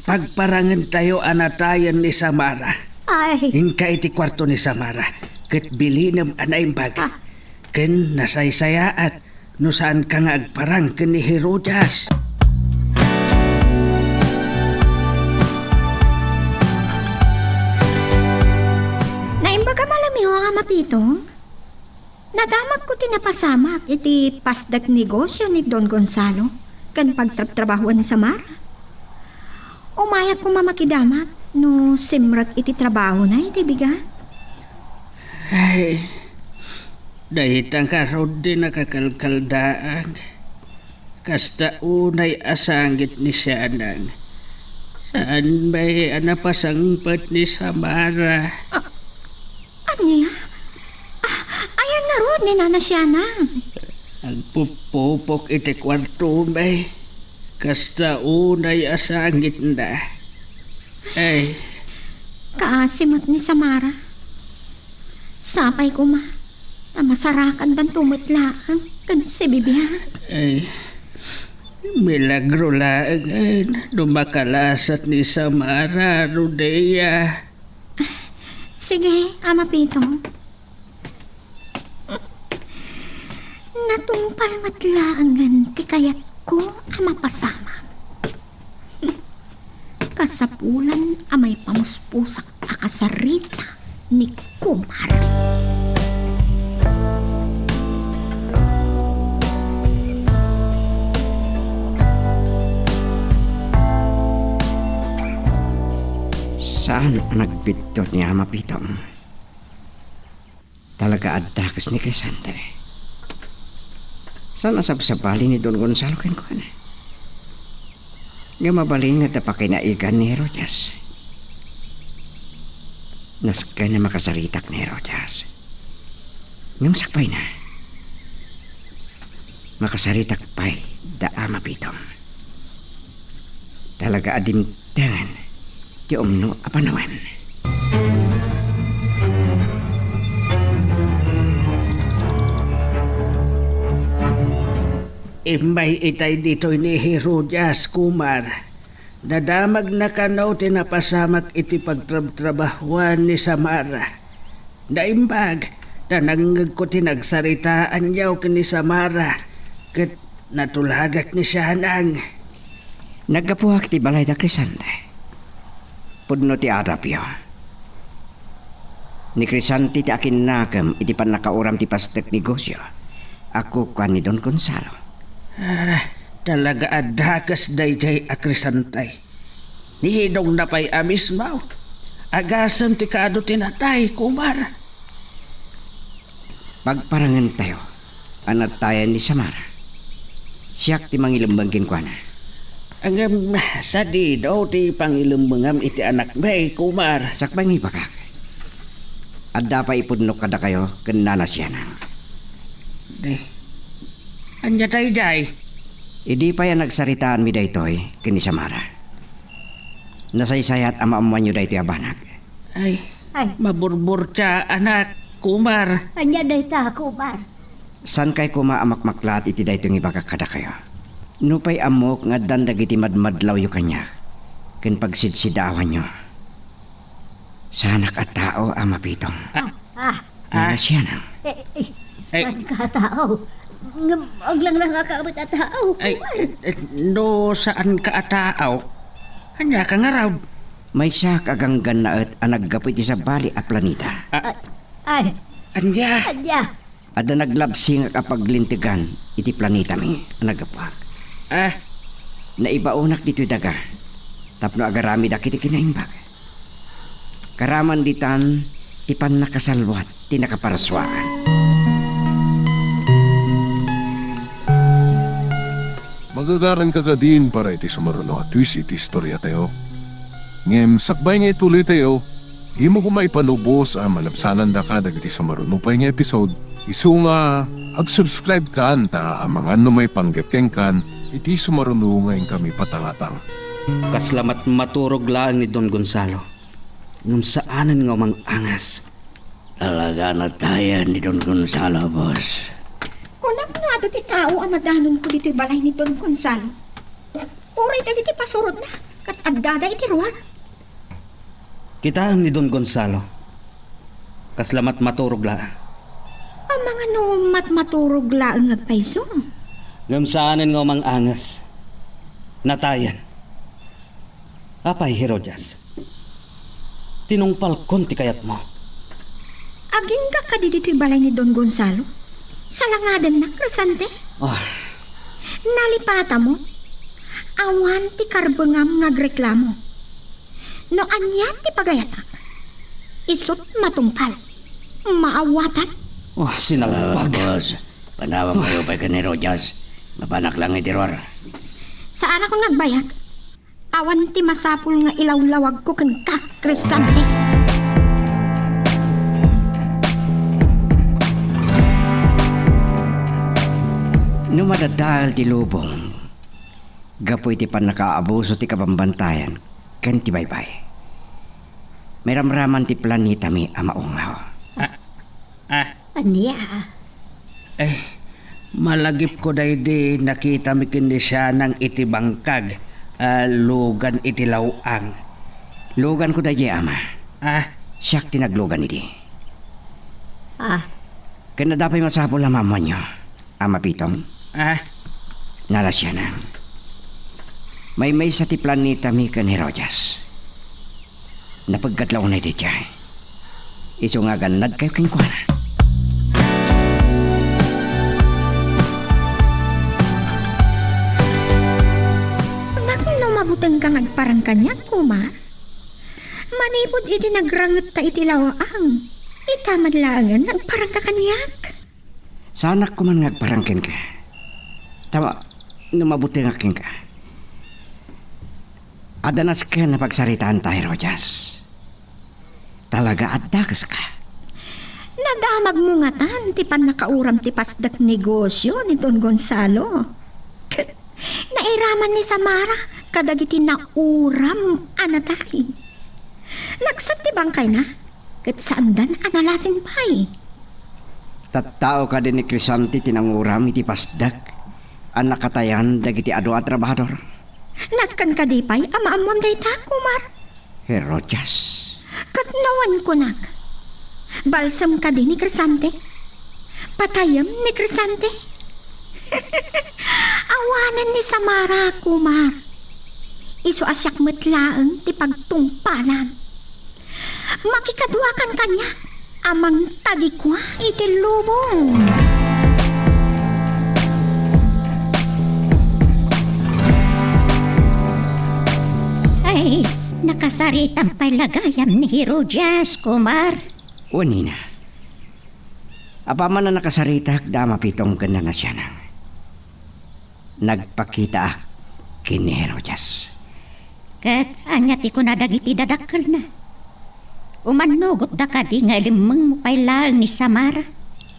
pagparangentayo a natayen ni Samara. Ay. Inka iti kuarto ni Samara, ket bilinem a naimbag. Ah. Ken nasaysayaat no saanka nga agparang ken ni Herodias. Naimbag a malamiho a mapitong? Nadamagko ti napasamak iti pasdek negosio ni Don Gonzalo. ken pagtrabtrabahoan ni Samara. Umayak koma makidamak no simrek iti trabahona iti bigat. Ay, dayta ngarud ti nakakalkaldaag. Kasta unay a sangit ni Sianang. Saan met a napasangpet ni Samara. Ah, ania? Ah, ayan ngarud ni Nana Sianang? Agpupupok iti kuartomi. Kasta unay a sangitna. Ay. Kaasi met ni Samara. Sapay koma ta masarakandanto met laeng ken si Bibian. Ay, milagro laeng no makalasat ni Samara, Rodea. Sige, Ama Pito. Natungpal met laengen ti kayatko a mapasamak. Kasapulan a maipamuspusak a kasarita ni Kumar. Saan a nagbiddut ni Ama Pito? Talaga a dakes ni Crescente. Saan a sabsabali ni Don Gonzalo kenkuana. Nga mabalin nga ta pakinaigan ni Herodias. Nasken a makasaritak ni Herodias. Ngem sakbayna, makasaritak pay da Ama Pito. Talaga a dimtengen ti umno a panawen. Immay itay ditoy ni Herodias, Kumar. Nadamagna kano ti napasamak iti pagtrabtrabahuan ni Samara. Naimbag, ta nangngegko ti nagsaritaanyo ken ni Samara, ket natulagak ni Sianang. Naggapuak ti balay da Crescente. Pudno ti adapyo. Ni Crescente ti akinnakem iti pannakauram ti pastek negosio a kukuan ni Don Gonzalo. Ah, talaga a dakes daydiay a Crescente. Nidongna pay a mismo. Agasem ti kaadu ti natay, Kumar. Pagparangentayo a natayan ni Samara. Siak ti mangilemmeng kenkuana. Ngem sadidaw ti pangilemmengam iti anakmi, Kumar. Sakbay nga ibagak. Adda pay ipudnok kadakayo ken Nana Sianang. Eh, ania daydiay? Idi pay a nagsaritaanmi daytoy ken ni Samara, nasaysayat a maammoanyo daytoy a banag. Ay, Ay. Maburburtiaanak, Kumar. Ania dayta, Kumar? Saankay koma a makmaklaat iti daytoy nga ibagak kadakayo. Nupay ammok nga addan dagiti madmadlawyo kaniak ken pagsidsidaawanyo. Saanak a tao a mapitong. Ah, ah, Nana Sianang. Eh, eh, saan ka a tao? Ngem aglanglangaka met a tao, Kumar. Eh, eh, no saanka a tao, ania ka ngarud? Maysaak a ganggannaet a naggapu iti sabali a planeta. Ah, ay. Ania? Ania? Adda naglabsingak a paglintegan iti planetami a naggapuak. Ah? Naibaonak ditoy daga tapno agaramidak iti kinaimbag. Karaman ditan ti pannakasalwat ti nakaparsuaan. Magagaranka kadin para iti sumaruno a twist iti istoriatayo. Ngem sakbay nga ituloytayo, dimo koma ipalubos a malabsanandaka dagiti sumaruno pay nga episode. Isu nga, ag-subscribe kan ta amangan no maipanggep kenkan iti sumaruno nga inkami patangatang. Kasla matmaturog laeng ni Don Gonzalo. Ngem saanen nga umang-angas. Talaga natayan ni Don Gonzalo, boss. Kunam nga adu ti tao a madanonko ditoy balay ni Don Gonzalo. Uray dagiti pasurotna, ket addada iti ruar. Kitaem ni Don Gonzalo. Kasla matmaturog laeng. Amangan no matmaturog laeng nga agpayso. Ngem saanen nga umang-angas. Natayan. Apay, Herodias? Tinungpalkon ti kayatmo. Agingga kadi ditoy balay ni Don Gonzalo? Salangadennak, Crescente? Ah. Nalipatamo? Awan ti karbengam nga agreklamo. No ania ti pagayatak, isut' matungpal. Maawatan. Oh, sinangpag. Ah, boss, panawag kayo pay ken ni Rojas. Mapanak lang iti ruar. Saanak nga agbayag. Awan ti masapul nga ilawlawagko kenka, Crescente. No madadael ti lubong, gapu iti pannakaabuso ti kabambantayan ken ti baybay. Mairamraman ti planetami a maungaw. Ah, ah. Ania? Eh, malagipko daydi nakitami ken ni Sianang iti bangkag, ah, lugan iti law-ang. Luganko daydi, ama. Ah? Siak ti naglugan idi. Ah. Ken adda pay masapul a maammuanyo. Ama Pitong? Ah? Nalasianang. Maymaysa ti planetami ken ni Rojas. Napeggad la unay daydiay. Isu nga agannadkayo kenkuana. Kunak no mabutengka nga agparang kaniak, Kumar. Manipud iti nagrangetta iti law-ang, ita met laengen nga agparangka kaniak. Saanak koma nga agparang kenka. Ta no mabutengak kenka, adda nasken a pagsaritaanta, Rojas. Talaga a dakeska. Nadamagmo ngatan ti pannakauram ti pasdek negosio ni Don Gonzalo. Ket nairaman ni Samara kadagiti nauram a natay. Nagsat ti bangkayna, ket saandan a nalasin pay. Tattao kadi ni Crescente ti nanguram iti pasdek a nakatayan dagiti adu a trabahador? Nasken kadi pay a maammuam dayta, Kumar? He Rojas. Ket no wen kunak, balsem kadi ni Crescente? Patayem ni Crescente? Awanen ni Samara, Kumar. Isu a siak met laeng ti pagtungpalan. Makikaduakan kaniak a mangtagikua iti lubong. Ay, nakasaritam pay la gayam ni Herodias, Kumar. Wen, Nina. Apaman a nakasaritak da Ama Pitong ken Nana Sianang, nagpakitaak ken ni Herodias. Ket ania ti kuna dagiti dadakkelna? Umannugotda kadi nga ilimmengmo pay laeng ni Samara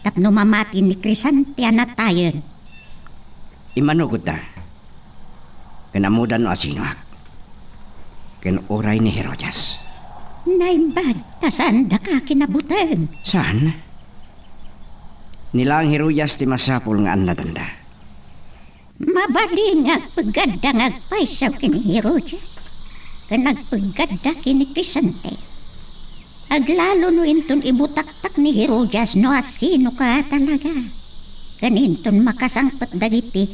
tapno mamati ni Crescente a natayen? Immanugotda. Ken ammoda no asinoak. Ken uray ni Herodias. Naimbag ta saandaka kinabuteng. Saan? Ni laeng Herodias ti masapul nga annadanda. Mabalin nga agpeggadda nga agpayso ken ni Herodias, ken agpeggadda ken ni Crescente. Aglalo no inton ibutaktak ni Herodias no asinoka talaga, ken inton makasangpet dagiti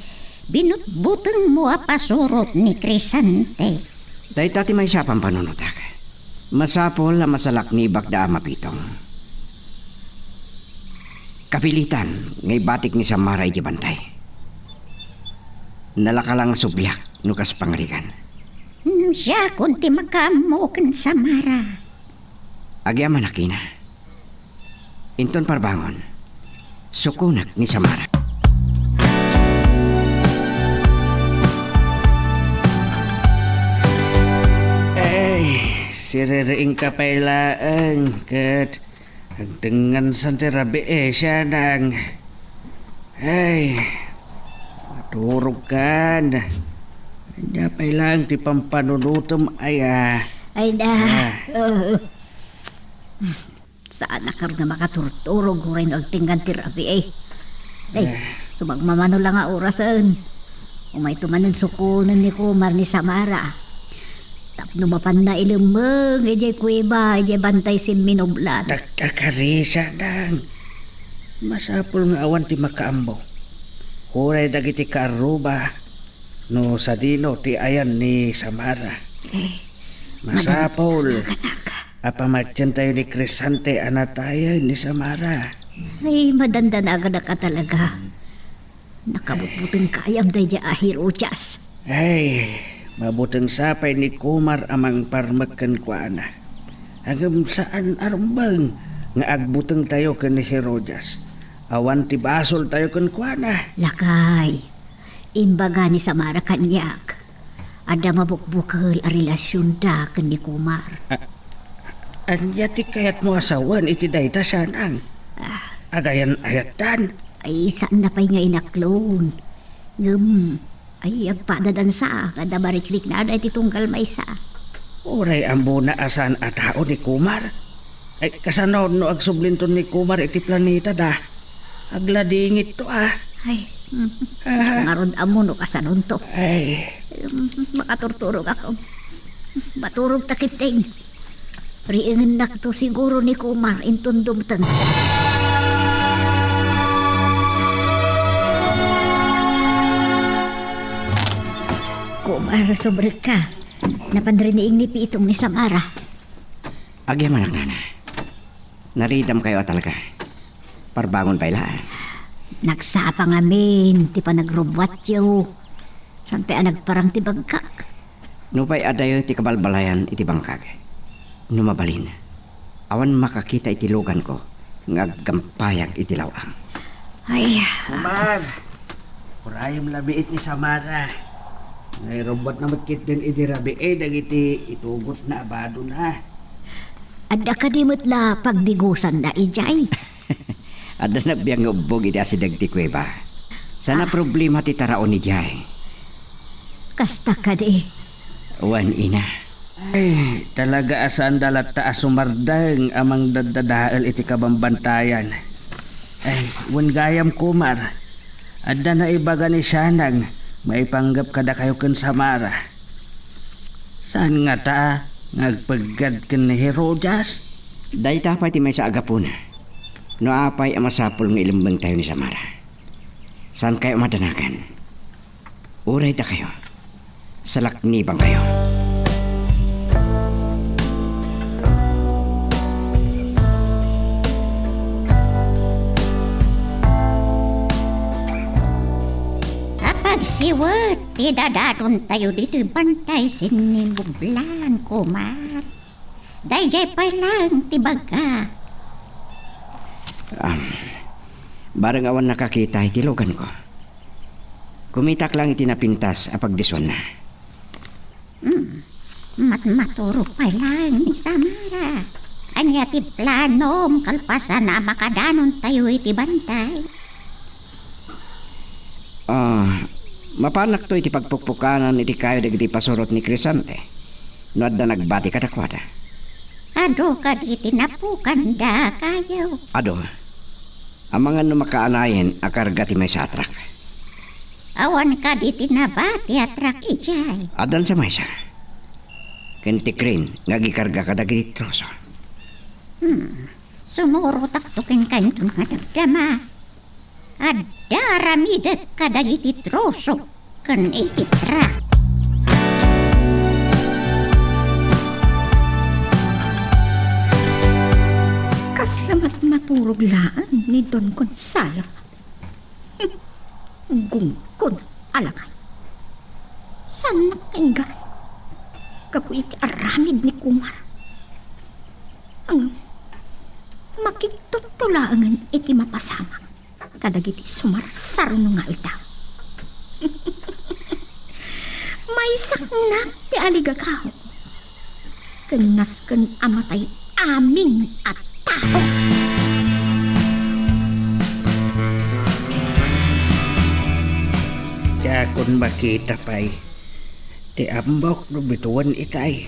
binutbutengmo a pasurot ni Crescente. Dayta ti maysa a pampanunotak. Masapul a masalaknibak da Ama Pitong. Kapilitan nga ibatik ni Samara idiay bantay. Nalaka la nga subliak no kas pangarigan. Hmm, siakon ti makaammo ken Samara. Agyamanak, Nina. Inton parbangon, sukonak ni Samara. Ay, siririingka pay laeng, ket agtengngansan ti rabii, Sianang. Ay, maturogkan. Ania pay laeng ti pampanunotem, aya? Ay na. Ah. Oo. Saanak nga makaturturog uray no agtengngan ti rabii. Ay, eh, sumagmamano la nga orasen. Umayto manen sukonen ni Kumar ni Samara. Tapno mapanna ilemmeng idiay kuweba, idiay bantay simminublat. Nagkakari, Sianang. Masapul nga awan ti makaammo. Uray dagiti kaarruba, no sadino ti ayan ni Samara. Eh, masapul. Madan-, Apamatientayo ni Crescente a natayen ni Samara. Ay, madandanaganaka talaga. Nakabutbuteng kayam daydiay a Herodias. Ay, mabuteng sa pay ni Kumar a mangparmek kenkuana. Ngem saan a rumbeng nga agbutengtayo ken ni Herodias. Awan ti basoltayo kenkuana. Lakay, imbaga ni Samara kaniak, adda mabukbukel a relasionda ken ni Kumar. A-, ania ti kayatmo a sawen iti dayta, Sanang? Ah. Agayan-ayatdan? Ay, saanna pay nga inaklon. Ngem, ay, agpadadan sa, kada marikriknada iti tunggal maysa. Uray ammona a saan a tao ni Kumar. Ay, kasano no agsublinton ni Kumar iti planetada? Agladingitto, a. Ay, mm. Ah. Ngarud ammo no kasanonto. Ay. Em, makaturturog ako. Maturog ta ketdin. Riingennakto siguro ni Kumar inton dumteng. Kumar, subrekka. Napan riniing ni Pitong ni Samara. Agyamanak, nana. Naridamkayo a talaga. Parbangon pay laeng. Nagsapa ngamin ti panagrubbuatyo. Saan pay a nagparang ti bangkag. Nupay adayo ti kabalbalayan iti bangkag, no mabalin, awan makakita iti luganko nga aggampayag iti law-am. Ay, Kumar, urayem la biit ni Samara. Nairubbuatna met ketdin idi rabii dagiti itugotna a badona. Adda kadi met la pagdigusanna idiay? Adda nabiang nga ubbog iti asideg ti kuweba. Saan a problema ti taraon idiay. Kasta kadi? Wen, ina. Ay, talaga a saanda latta a sumardeng a mangdaddadael iti kabambantayan. Ay, wen gayam, Kumar, adda naibaga ni Sanang maipanggep kadakayo ken Samara. Saan ngata nga agpeggad ken ni Herodias? Dayta pay ti maysa a gapuna. No apay a masapul nga ilemmengtayo ni Samara, saankayo a madanagan. Uray dakayo, salaknibangkayo. Apagsiwet ti dadadontayo ditoy bantay sinnibublan, Kumar. Daydiay pay laeng ti bagga. Am, bareng awan nakakita iti luganko. Kumitak lang iti napintas a pagdisuanna. Hmm. Mat-, maturog pay laeng ni Samara. Ania ti planom kalpasan a makadanontayo iti bantay? Ah, mapanakto iti pagpukpukanan iti kayo dagiti pasurot ni Crisante, no adda nagbati kadakuada. Adu kadi ti napukanda kayo? Adu. Amangan no makaanayen a karga ti maysa a trak. Awan kadi ti nabati a trak idiay? Addan sa maysa. Ken ti crane nga agikarga kadagiti troso. Hmm. Sumurotakto kenka inton nga damdama. Adda aramidek kadagiti troso ken iti trak. Kasla met maturog laeng ni Don Gonzalo. Gunggon a lakay. Saannak nga inggan gapu iti aramid ni Kumar. Ngem makigtutto laengen iti mapasamak kadagiti sumarsaruno nga aldaw. Maisaknak ti aligagaw ken nasken a matay amin a tao. Diakon makita pay ti ammok no bituen itay.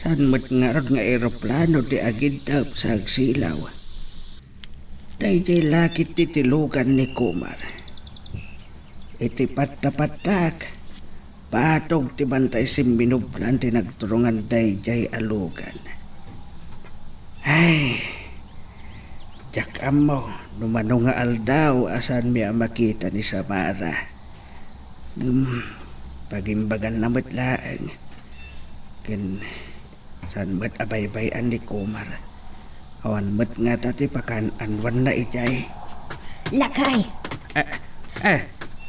Saan met ngarud nga eroplano ti agiddep sa agsilaw. Daydiay lakit ti tilugan ni Kumar. Iti pattapattak, patog ti bantay simminublan ti nagturongan daydiay a lugan. Ay, diak ammo no mano nga aldaw a saanmi a makita ni Samara. Ngem pagimbaganna met laeng. Ken saan met a baybay-an ni Kumar. Awan met ngata ti pakaan-anoanna idiay. Lakay! Eh, eh,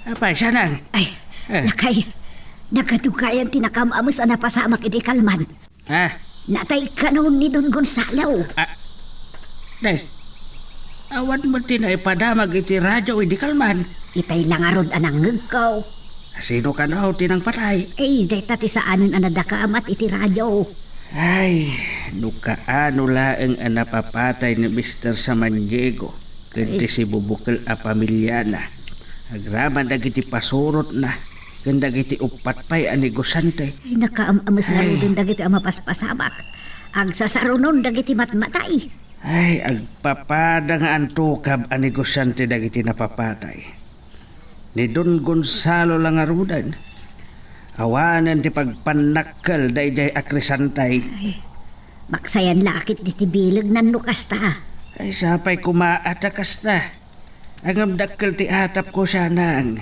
apay, Sanang? Ay, eh, lakay, Nakadugayan ti nakaam-ames a napasamak idi kalman. Ah. Natay kanon ni Don Gonzalo. Ah. Nay, awan met ti naipadamag iti radio idi kalman. Itay la ngarud a nangngegko. Sino kano ti nangpatay? Ay, dayta ti saanen a nadakamat iti radio. Ay, no kaano laeng a napapatay ni Mister Samaniego ken ti sibubukel a pamiliana, agraman dagiti pasurotna ken dagiti uppat pay a negosiante. Ay, nakaam-ames ngaruden dagiti a mapaspasamak. Agsasarunon dagiti matmatay. Ay, agpapada nga antukab a negosiante dagiti napapatay. Ni Don Gonzalo la ngaruden, awanen ti pagpannakkel daydiay a Crisante. Ay, maksayan la a ketdi ti bilegnan no kasta. Ay, sapay koma a ta kasta. Ngem dakkel ti atapko, sianang,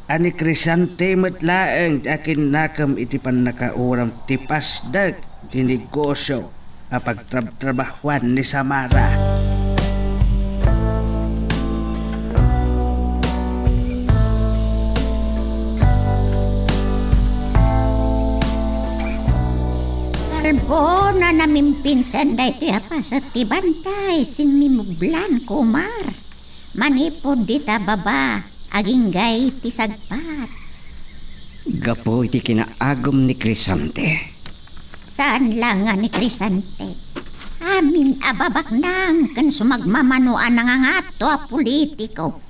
a ni Crisante met laeng ti akinnakem iti pannakauram ti pasdek ti negosio a pagtrabtrabahuan ni Samara. Kalbo na namimpinsan daytoy a paset ti bantay, simmimublan, Kumar. Manipud dita baba, agingga ti sagpat. Gapu iti kinaagum ni Crisante. Saan la nga ni Crisante. Amin a babaknang ken sumagmamano a nangangato a politiko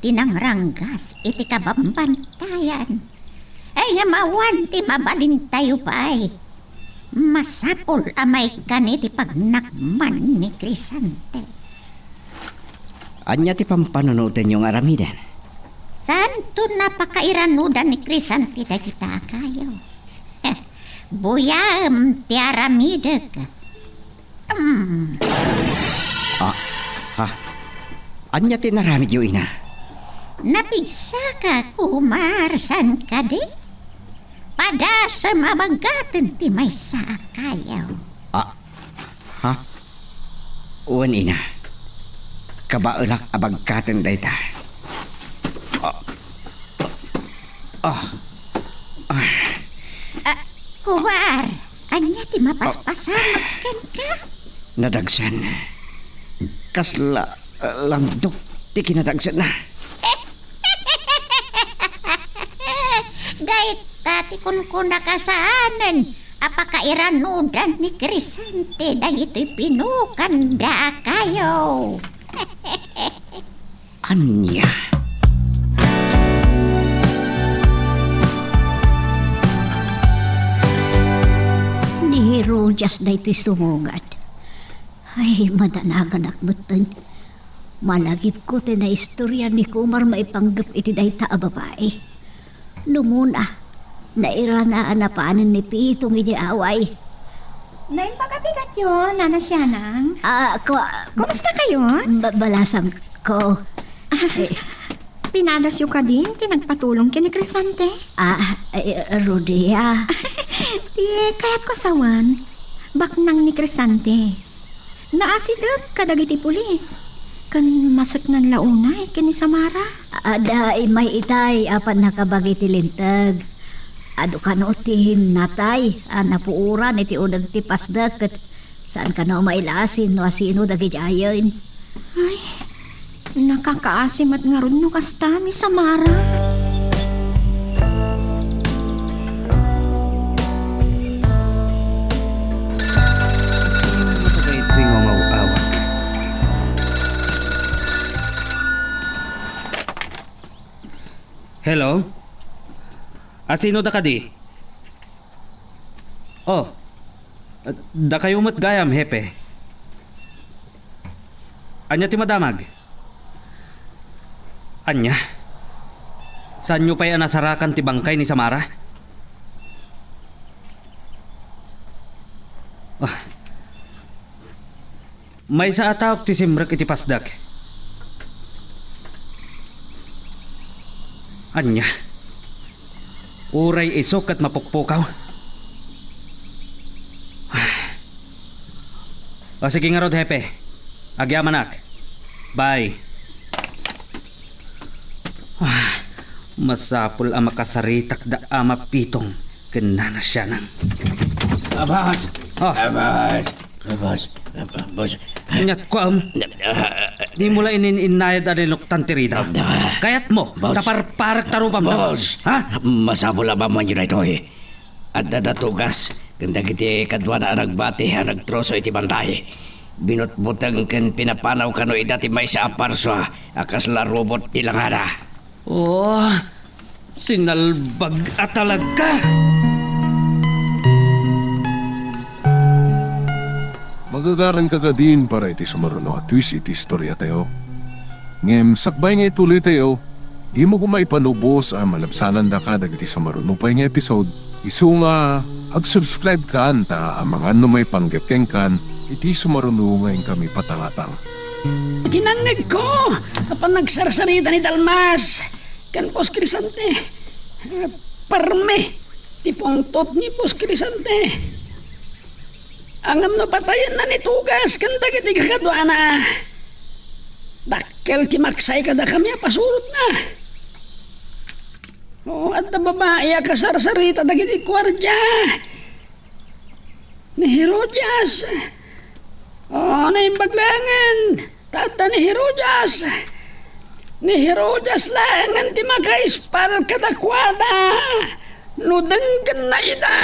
ti nangranggas iti kabambantayan. Ay, nga mawan ti mabalintayo pay. Masapul a maikkan iti pagnakman ni Crisante. Ania ti pampanunotenyo nga aramiden? Saanto a pakairanudan ni Crisante dagita a kayo. Buyaem ti aramidek. Mm. Ah, ha? Ania ti inaramidyo, ina? Napigsaka, Kumar, saan kadi? Padasem a bagaten ti maysa a kayo. Ah, ha? Wen, ina. Kabaelak a bagaten dayta. Ah. Ah. Ah. Ah, Kumar, ania ti mapaspasamak kenka? Nadagsen. Kasla, ah, landok ti kinadagsenna. Dayta ti kunkunaka saanen a pakairanudan ni Crisante dagitoy pinukanda a kayo. Ania? Ni Herodias daytoy sumungad. Ay, madanaganak metten. Malagipko ti naistorya ni Kumar maipanggep iti dayta a babai. Numona, nairana a napanen ni Pitong idiay away. Naimbag a bigatyo, Nana Sianang. Ah, ko, Kumusta kayo? Ba-, balasangko. Ah, Eh. pinadasyo kadi ti nagpatulong ken ni Crisante? Ah, eh, Rodia. Ti kayatko sawen, baknang ni Crisante. Naasideg kadagiti pulis, ken maseknan la unay ken ni Samara. Adda immay itay a pannakabagi ti linteg. Adu kano ti natay a napuoran iti uneg ti pasdek ket saan kano a mailasin no asino dagidiayen. Ay, nakakaasi met ngarud no kasta ni Samara. Sino dagiti nga umaw-awag? Hello? Asino da kadi? Oh, dakayo met gayam, Hepe. Ania ti madamag? Ania? Saanyo pay a nasarakan ti bangkay ni Samara? Ah. Maysa a taok ti simrek iti pasdek. Ania? Uray isu ket mapukpukaw. O, sige ngarud, Hepe. Agyamanak. Bye. Masapul a makasaritak da Ama Pitong ken Nana Sianang. Abas! Ah. Abas! Abas! Abas! Ania kuam? Ah, dimo la inin-innayad a linuktan ti ridaw. Ah. Kayatmo, boss. Taparparek ta rubam, boss. Ha? Masapul a maammoanyo daytoy. Adda da Tugas ken dagiti kaduana a nagbati a nagtroso iti bantay. Binutbuteng ken pinapanaw kano ida ti maysa a parsua a kasla robot ti langada. Oh, sinalbag a talaga! Magagaranka kadin para iti sumaruno a twist iti istoriatayo. Ngem sakbay nga ituloytayo, dimo koma ipanubos a malabsanandaka dagiti sumaruno pay nga episode, isu nga ag-subscribe kan ta amangan no maipanggep kenkan iti sumaruno nga inkami patangatang. Iti nangngegko a panagsarsarita ni Dalmas ken Boss Crisante, eh, permi ti pungtot ni Boss Crisante. Ngem no patayenna ni Tugas ken dagiti kakaduana, dakkel ti maksay kadakami a pasurotna. O, adda babai a kasarsarita dagiti guardia ni Herodias. O, naimbag laengen. Tadda ni Herodias. Ni Herodias laengen ti makaispal kadakuada no denggenna ida.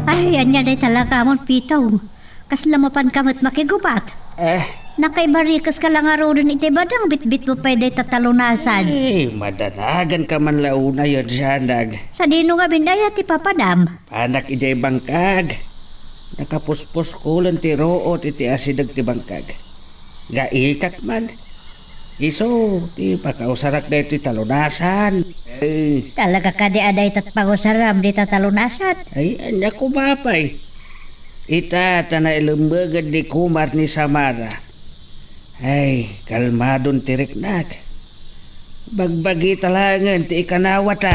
Ay, ania dayta lakamon, Pito? Kasla mapanka met makigubat? Eh? Nakaibarikeska la ngaruden iti badang, bitbitmo pay dayta talunasan. Ay, madanaganka man la unay, Sianang. Sadino ngamin aya ti papadam? Panak idiay bangkag. Nakapuspuskolen ti ruot iti asideg ti bangkag. Gaikak man. Isu ti pakausarak daytoy talunasan. Eh. Talaga kadi a dayta ti pangusaram dita talunasan? Ay, ania koma pay? Ita ta nailemmegen ni Kumar ni Samara. Ay, kalmadon ti riknak. Bagbagita laengen ti ikanawata.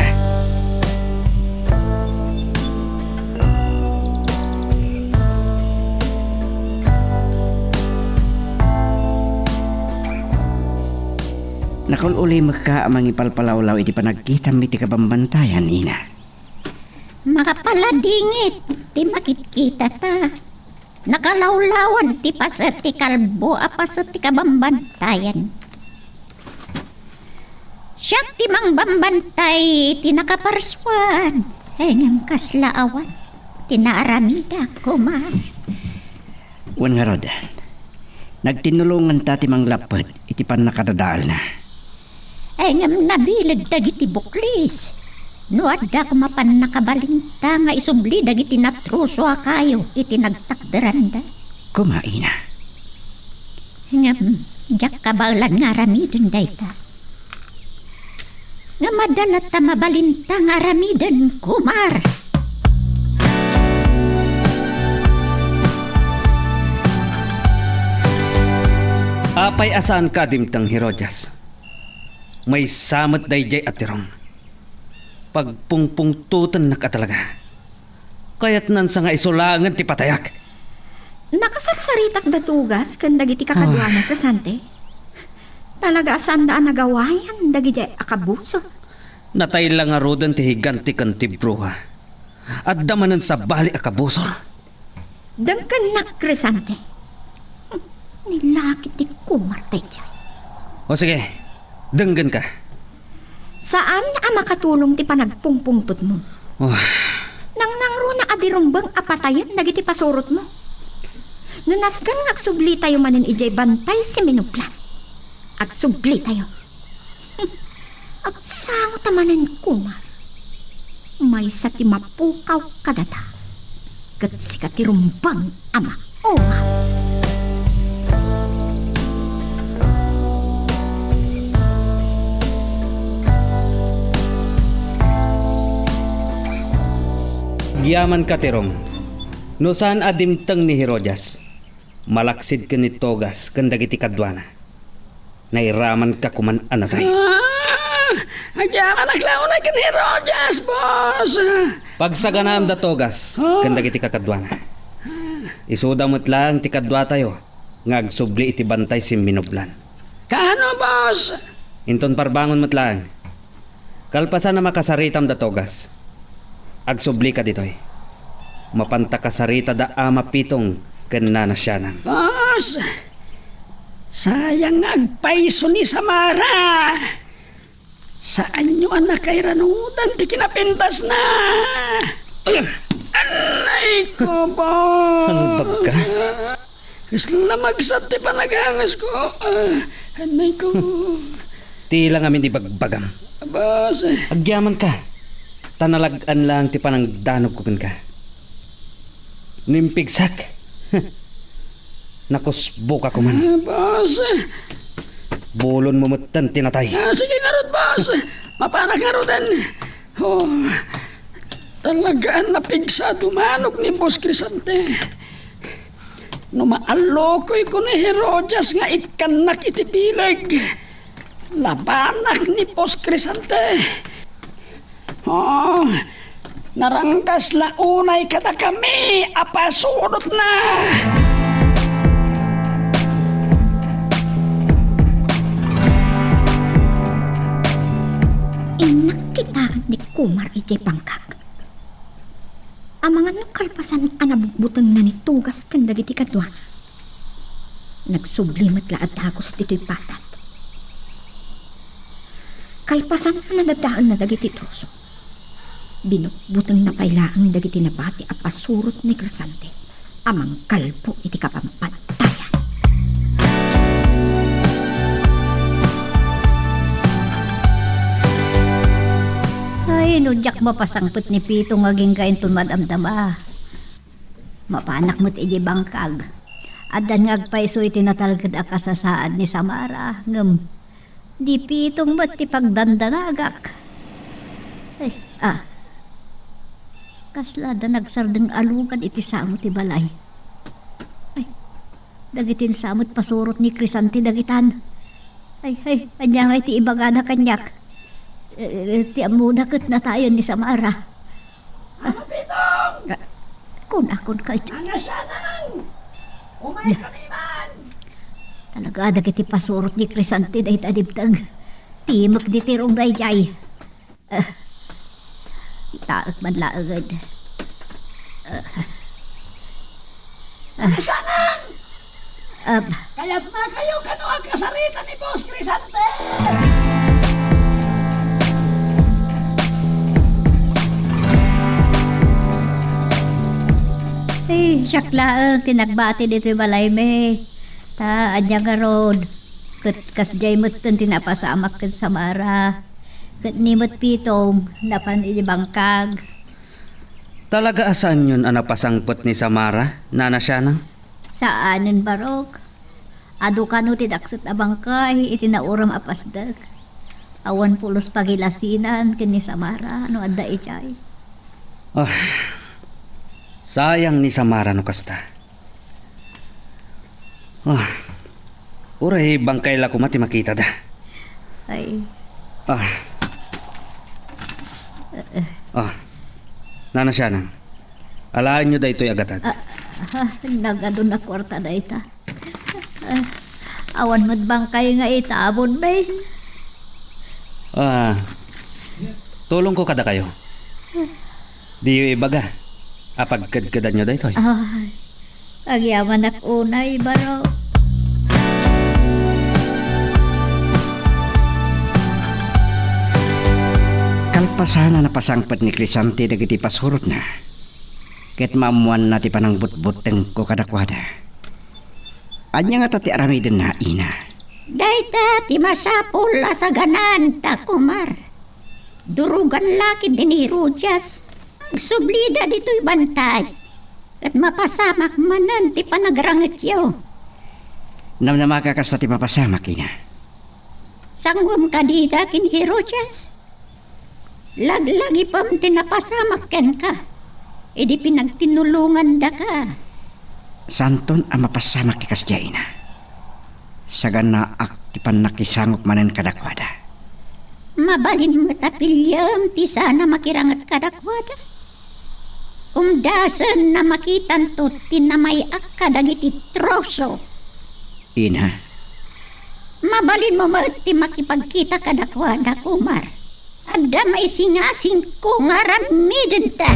Nakaul-ulimekka a mangipalpalawlaw iti panagkitam iti kabambantayan, Ina. Makapaladingit ti makitkitata. Nakalawlawan ti paset ti kalbo a paset ti kabambantayan. Siak ti mangbambantay iti nakaparsuan, ngem kasla awan ti naaramidak koma. Wen ngarud, nagtinnulonganta ti manglapped iti pannakadadaelna. Ngem nabiled dagiti buklis. No adda koma pannakabalinta nga isubli dagiti natroso a kayo iti nagtakderanda. Koma, Ina. Ngem diak kabaelan nga aramiden dayta. Ngem adda latta mabalinta nga aramiden, Kumar. Apay a saanka a dimteng, Herodias? Maysa met daydiay a tirong. Pagpungpungtotennak a talaga. Kayatnansa nga isu laengen ti patayak. Nakasarsaritak da Tugas ken dagiti kakaduana, ah, Crescente. Talaga a saanda a nagawayan dagidiay a kabusor. Natay la ngaruden ti higante ken ti bruha. Adda manen sabali a kabusor. Denggennak, Crescente. Hmm, ni laki ti Kumar daydiay. O sige, denggenka. Saan a makatulong ti panagpungpungtotmo. Oh. Nangnangruna a di rumbeng a patayen dagiti pasurotmo. No nasken nga agsublitayo manen idiay Bantay Siminuplan, agsublitayo. Agsangota manen, Kumar. Maysa ti mapukaw kadata, ket sika ti rumbeng a maungaw. Agyamanka, Tirong. No saan a dimteng ni Herodias, malaksid ken ni Tugas ken dagiti kaduana. Nairamanka koman a natay. Ah! Agyamanak la unay ken ni Herodias, boss! Pagsaganaam da Tugas, ah, ken dagiti kakaduana. Isuda met laeng ti kaduatayo nga agsubli iti bantay simminublan. Kaano, boss? Inton parbangon met laeng. Kalpasan a makasaritam da Togas, agsublika ditoy. Mapanta kasaritada Ama Pitong ken Nana Sianang. Boss, sayang nga agpayso ni Samara. Saanyo a nakairanutan ti kinapintasna. Anay ko, boss. Salbag ka? Kasla magsat ti panagangas ko. Ah, anay ko. Ti la ngamin ibagbagam. Boss. Agyaman ka. Ta nalag-an lang ti panangdanogko kenka. No impigsak, nakusbokak man. Ah, boss. Bulonmo metten ti natay. Ah, sige ngarud, boss. Mapanak ngaruden. Oh, talaga a napigsa a dumanog ni Boss Crisante. No maallokoyko ni Herodias nga ikkannak iti bileg, labanak ni Boss Crisante. Oh, naranggas la unay kadakami a pasurotna. Innak kitaen ni Kumar idiay bangkag. Amangan no kalpasan a nabutbutengna ni Togas ken dagiti kaduana. Nagsubli met la a dagus ditoy batat. Kalpasan a nadadaelna dagiti troso, binutbutengna pay laeng dagiti nabati a pasurot ni Crisante a mangkalbo iti kapampantayan. Ay, no diak mapasangpet ni Pito nga agingga inton madamdama. Mapanak met idiay bangkag. Addan nga agpayso iti natalged a kasasaad ni Samara, ngem di Pitong met ti pagdandanagak. Ay, ah. Kasla adda nagsardeng a lugan iti sango ti balay. Ay, dagiti sa met pasurot ni Crisante dagitan. Ay, ay, ania ngay ti ibagada kaniak? Eh, ti ammona ket natayen ni Samara. Ano, Pitong? Kunakon kay Nana Sianang! Umay kami man! Talaga, dagiti pasurot ni Crisante dayta dimteng. Timek di tirong dayjay. Ah, itaek man laeng. Ah. Ah. Nana Sianang! Ab- Kayatnakayo kano a kasarita ni Boss Crisante? Eh, siak laeng ti nagbati ditoy balaymi. Ta, ania ngarud? Ket kasdiay metten ti napasamak ken Samara. Ket ni met Pitong napan iti bangkag. Talaga a saanyon a napasangpet ni Samara, Nana Sianang? Saanen, Barok. Adu kano ti dakset a bangkay iti nauram a pasdek. Awan pulos pagilasinan ken ni Samara no adda idiay. Ah, sayang ni Samara no kasta. Ah, uray bangkay la koma ti makitada. Ay. Ah. Eh, eh. Ah. Nana Sianang, alaenyo daytoy a gatad. Ah, ah, nagadu a kuarta dayta. Ah, awan met bangkay nga itabon, bay. Ah, tulongko kadakayo. Diyo ibaga a pagkedkedanyo daytoy. Ay, agyamanak unay, Barok. Kalpasan a napasangpet ni Crisante dagiti pasurotna, ket maammoanna ti panangbutbuttengko kadakuada. Ania ngata ti aramidenna, ina? Dayta ti masapul a sagananta, Kumar. Durogan la ketdi ni Herodias. Agsublida ditoy bantay, ket mapasamak manen ti panagrangetyo. Namnamaka kasta ti mapasamak, ina. Sanguem kadi ita ken Herodias? Laglagipem ti napasamak kenka idi pinagtinulongandaka. Saanton a mapasamak ti kasdiay, ina. Saganaak ti pannakisangok manen kadakuada. Mabalin met a piliem ti saan a makiranget kadakuada. Umdasen a makitanto ti namay-ak kadagiti troso. Ina. Mabalinmo met ti makipagkita kadakuada, Kumar. Adda maisingasingko nga aramidenta.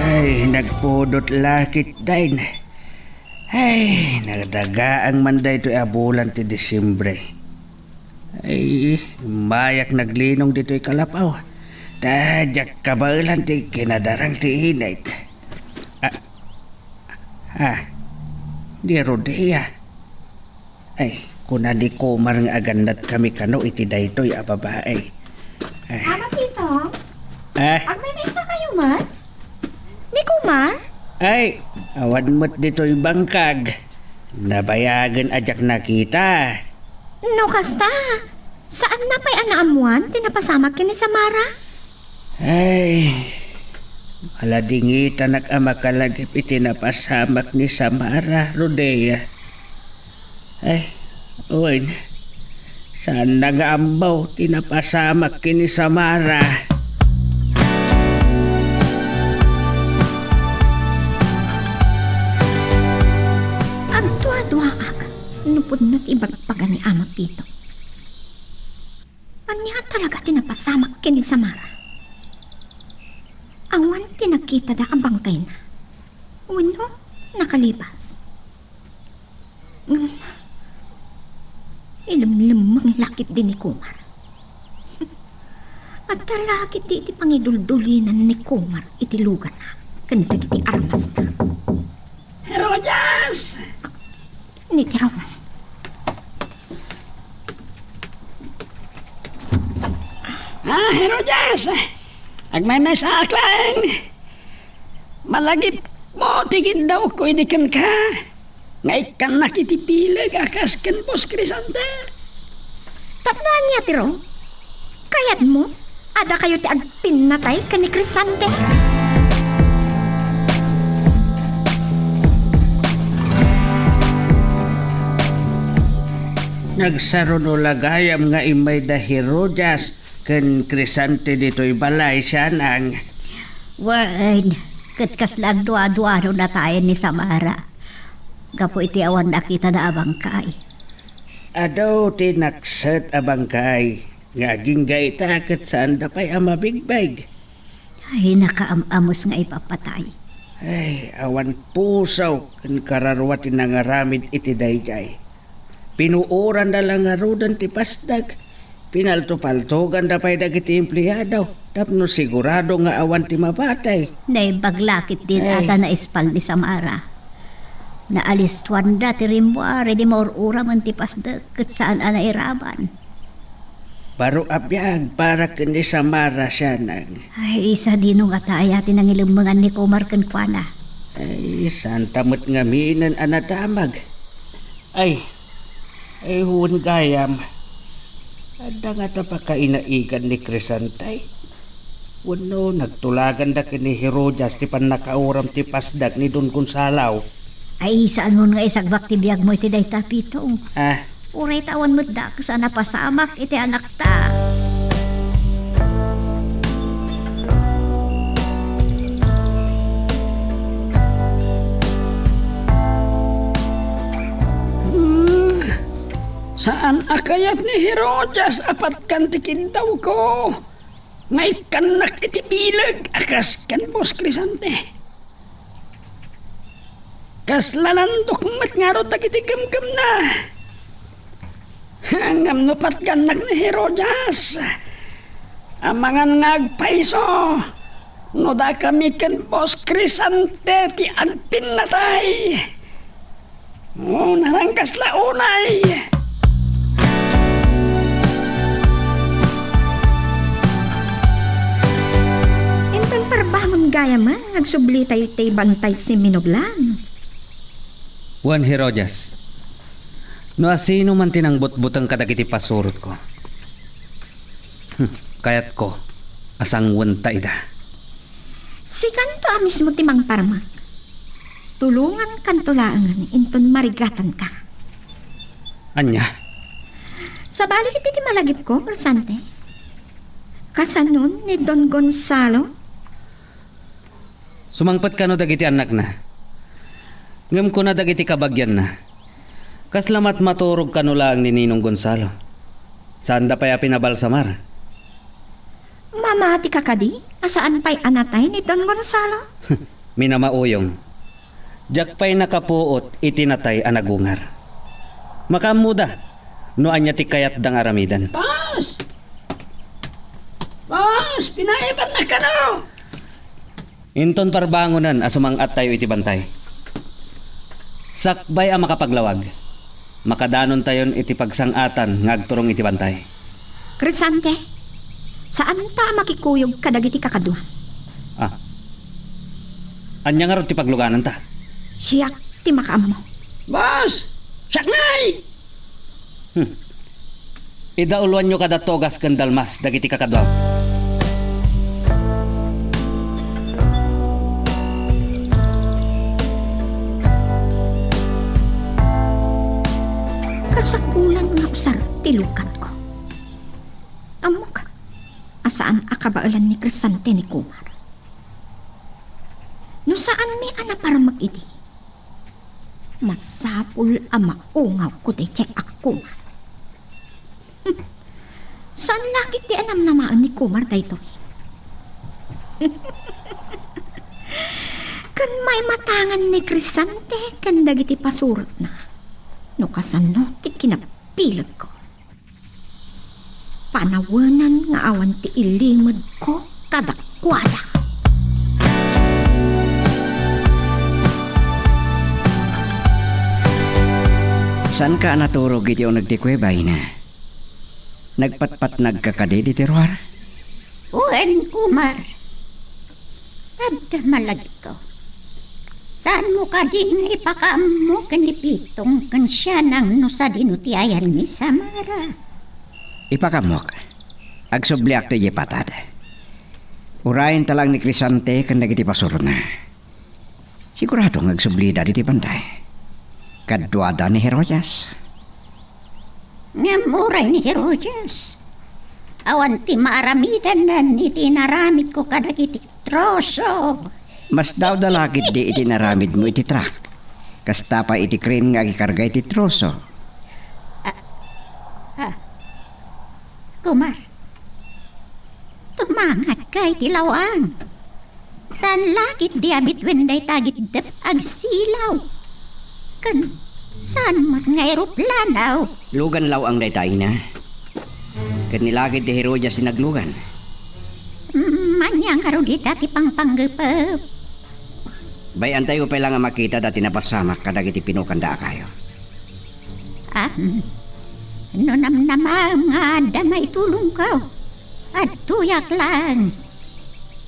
Ay, nagpudot la ketdin. Ay, nadagaang man daytoy a bulan ti Disyembre. Ay, immayak naglinong ditoy kalapaw. Ta diak kabaelan ti kinadarang ti init. Ah, ah, ni Rodea. Ay, kuna ni Kumar nga agannatkami kano iti daytoy a babai. Ay. Ama Tito? Ah? Agmaymaysa kayo man? Ni Kumar? Ay, awan met ditoy bangkag. Nabayagen a diak nakita. No kasta, saanna pay a naammoan ti napasamak ken ni Samara? Ay, maladingitanak a makalagip iti napasamak ni Samara, Rodea. Ay, wen, saanna nga ammo ti napasamak ken ni Samara. Agduaduaak no pudno ti ibagbaga ni Ama Pito. Ania talaga ti napasamak ken ni Samara? Awan ti nakitada a bangkayna wenno nakalipas. Ngem, ilemlemmeng la ketdi ni Kumar. Adda la ketdi ti pangiduldulinan ni Kumar iti luganna ken dagiti armasna. Herodias! Ni Tirong. Ah, Herodias! Agmaymaysaak laeng. Malagipmo ti kiddawko idi kenka nga ikkannak iti bileg a kas ken Bos Crescente. Tapno ania, Tirong? Kayatmo a dakayo ti agpinnatay ken ni Crescente? Nagsaruno la gayam nga immay da Herodias ken Crescente ditoy balay, sianang. Wen, ket kasla agduaduano natayen ni Samara gapu iti awan nakitada a bangkay. Adu ti nakset a bangkay nga agingga ita ket saanda pay a mabigbeg. Ay, nakaam-amos nga ipapatay. Ay, awan puso ken kararua ti nangaramid iti daydiay. Pinuoranda la ngaruden ti pasdek. Pinaltopaltoganda pay dagiti empleado tapno sigurado nga awan ti mapatay. Naimbag la ketdin a ta naispal ni Samara. Naalistuanda ti rimmuar idi maur-uramen ti pasdek ket saan a nairaban. Baro a biag para ken ni Samara, sianang. Ay, sadino ngata aya ti nangilemmengan ni Kumar kenkuana? Ay, saanta met ngaminen a nadamag. Ay, ay, wen gayam. Adda ngata pakainaigan ni Crescente? Wenno nagtulaganda ken ni Herodias ti pannakauram ti pasdek ni Don Gonzalo? Ay, saanmon nga isagbak ti biagmo iti dayta, Pitong. Ah. Uray ta awan met dakes a napasamak iti anakta. Hmm, saan a kayat ni Herodias a patkan ti kiddawko nga ikkannak iti bileg a kas ken Bos Crescente. Kasla landok met ngarud dagiti gemgemna. Ngem no patgannak ni Herodias, amangan nga agpayso no dakami ken Bos Crescente ti agpinnatay. Oh, narangkas la unay. Inton parbangon gayam, agsubli tayo ti bantay si Minublan. Wen, Herodias, no asino man ti nangbutbuteng kadagiti pasurotko, hmm, kayatko a sangwenta ida. Sikanto a mismo ti mangparmak. Tulongankanto laengen inton marigatanka. Ania? Sabali iti malagipko, Crescente. Kasanon ni Don Gonzalo? Sumangpet kano dagiti annakna. Ngem kuna dagiti kabagianna, kasla met maturog kano laeng ni Ninong Gonzalo. Saanda pay a pinabalsamar. Mamatika kadi a saan pay a natay ni Don Gonzalo? Minamauyong. Diak pay nakapuot iti natay a nagungar. Makaammoda no ania ti kayatda nga aramiden. Boss! Boss! Pinaibannakano? Inton parbangonen a sumang-attayo iti bantay. Sakbay a makapaglawag, makadanontayon iti pagsang-atan nga agturong iti bantay. Crescente, saanta a makikuyog kadagiti kakaduam. Ah. Ania ngarud ti paglugananta? Siak ti makaammo. Boss! Siak ngay! Hmm. Idauloanyo kada Togas ken Dalmas dagiti kakaduam. Kasapulan nga usar ti lukatko. Ammok a saan a kabaelan ni Crescente ni Kumar. No saanmi a naparmek idi, masapul a maungawko daydiay a Kumar. Saan la ketdi a namnamaen ni Kumar daytoy? Ken maimatangan ni Crescente ken dagiti pasurotna no kasano ti kinabilegko. Panawenan nga awan ti ilimedko kadakuada. Saanka a naturog iti uneg ti kuweba, Ina? Nagpatpatnagka kadi ditoy ruar? Wen, Kumar. Adda malagipko. Saanmo kadi nga ipakaammo ken ni Pitong ken Sianang no sadino ti ayan ni Samara? Ipakaammok. Agsubliakto idiay patad. Urayenta laeng ni Crescente ken dagiti pasurotna. Sigurado nga agsublida ditoy bantay. Kaduada ni Herodias. Ngem uray ni Herodias, awan ti maaramidanna iti inaramidko kadagiti troso. Masdaawda la ketdi iti inaramidmo iti trak. Kasta pay iti kren nga agikarga iti troso. Ah, ah. Kumar, tumangatka iti lawang. Saan la ketdi a bituen dayta agiddep agsilaw. Ken saan met nga eroplano. Lugan lawang dayta, Ina. Ket ni la ketdi Herodias ti naglugan. Mm, ania ngarud ita ti pangpanggepep? Bay-antayo pay la nga makita dati napasamak kadagiti pinokanda a kayo. Ah, mm. No namnamaem nga adda maitulongko, adtoyak laeng.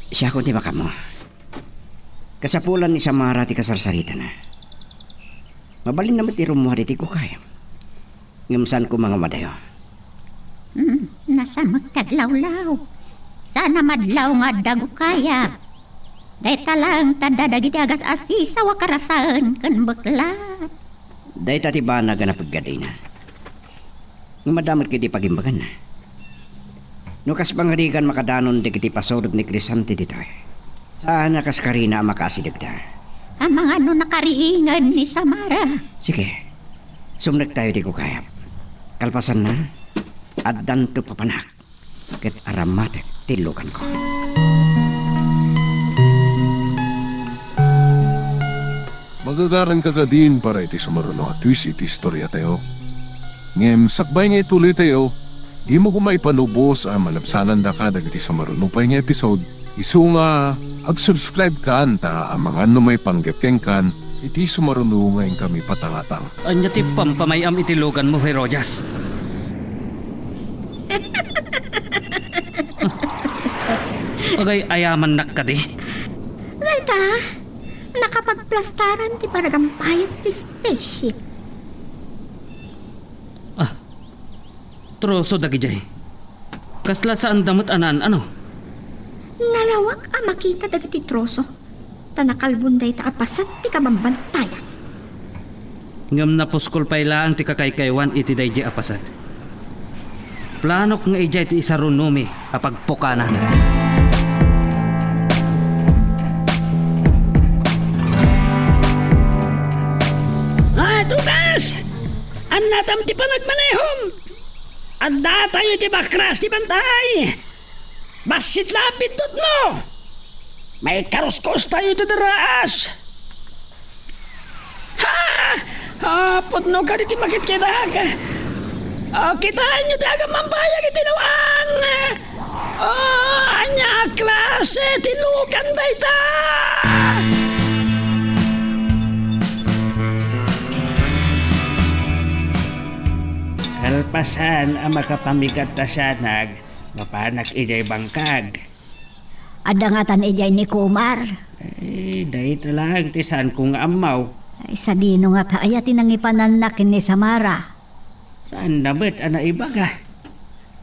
Siakon ti makaammo. Kasapulan ni Samara ti kasarsaritana. Mabalinna met ti rummuar iti gukayam. Ngem saan koma nga madayo. Hmm, nasamek ti aglawlaw. Saan a madlaw nga adda gukayam. Dayta laeng ti adda dagiti agas-asisaw a karasaen ken beklat. Dayta ti banag a napeggad, Ina. Ngem adda met ketdi pagimbaganna. No kas pangarigan makadanon dagiti pasurot ni Crescente ditoy, saan a kas karina a makaasidegda. Amangan no nakariingan ni Samara. Sige, sumrektayo ti gukayam. Kalpasanna, addanto papanak ket aramatek ti luganko. Magagaranka kadin para iti sumaruno a twist iti istoriatayo. Ngem sakbay nga ituloytayo, dimo koma ipanubos a malabsanandaka dagiti sumaruno pay nga episode. Isu nga ag-subscribe kan ta amangan no maipanggep kenkan iti sumaruno nga inkami patangatang. Ania ti pampamay-am iti luganmo, Herodias? Agay-ayamannak kadi? Dayta, nakapagplastaran ti panagampayag ti spaceship. Ah, troso dagidiay. Kasla saanda met a naan-ano? Nalawag a makita dagiti troso. ta nakalbon dayta a paset ti kabambantayan. Ngem napuskol pay laeng ti kakaykaywan iti daydiay a paset. Planok nga idiay ti isarunomi a pagpukanana. Ah, Tomas! Annatam ti panagmanehom! Addatayo iti bakras ti bantay! Bassit la a biddutmo! Maikaruskostayo ti daraas! Ha! Ah, pudno kadi ti makitkitak! Ah, kitaenyo ti agamambayag iti lawang! Ah, ania a klase ti lugan dayta? Kalpasan a makapamigat ta sianag, mapanak idiay bangkag. Adda ngatan idiay ni Kumar? Eh, dayta laeng ti saanko nga ammo. Ay, sadino ngata aya ti nangipananna ken ni Samara? Saanna met a naibaga.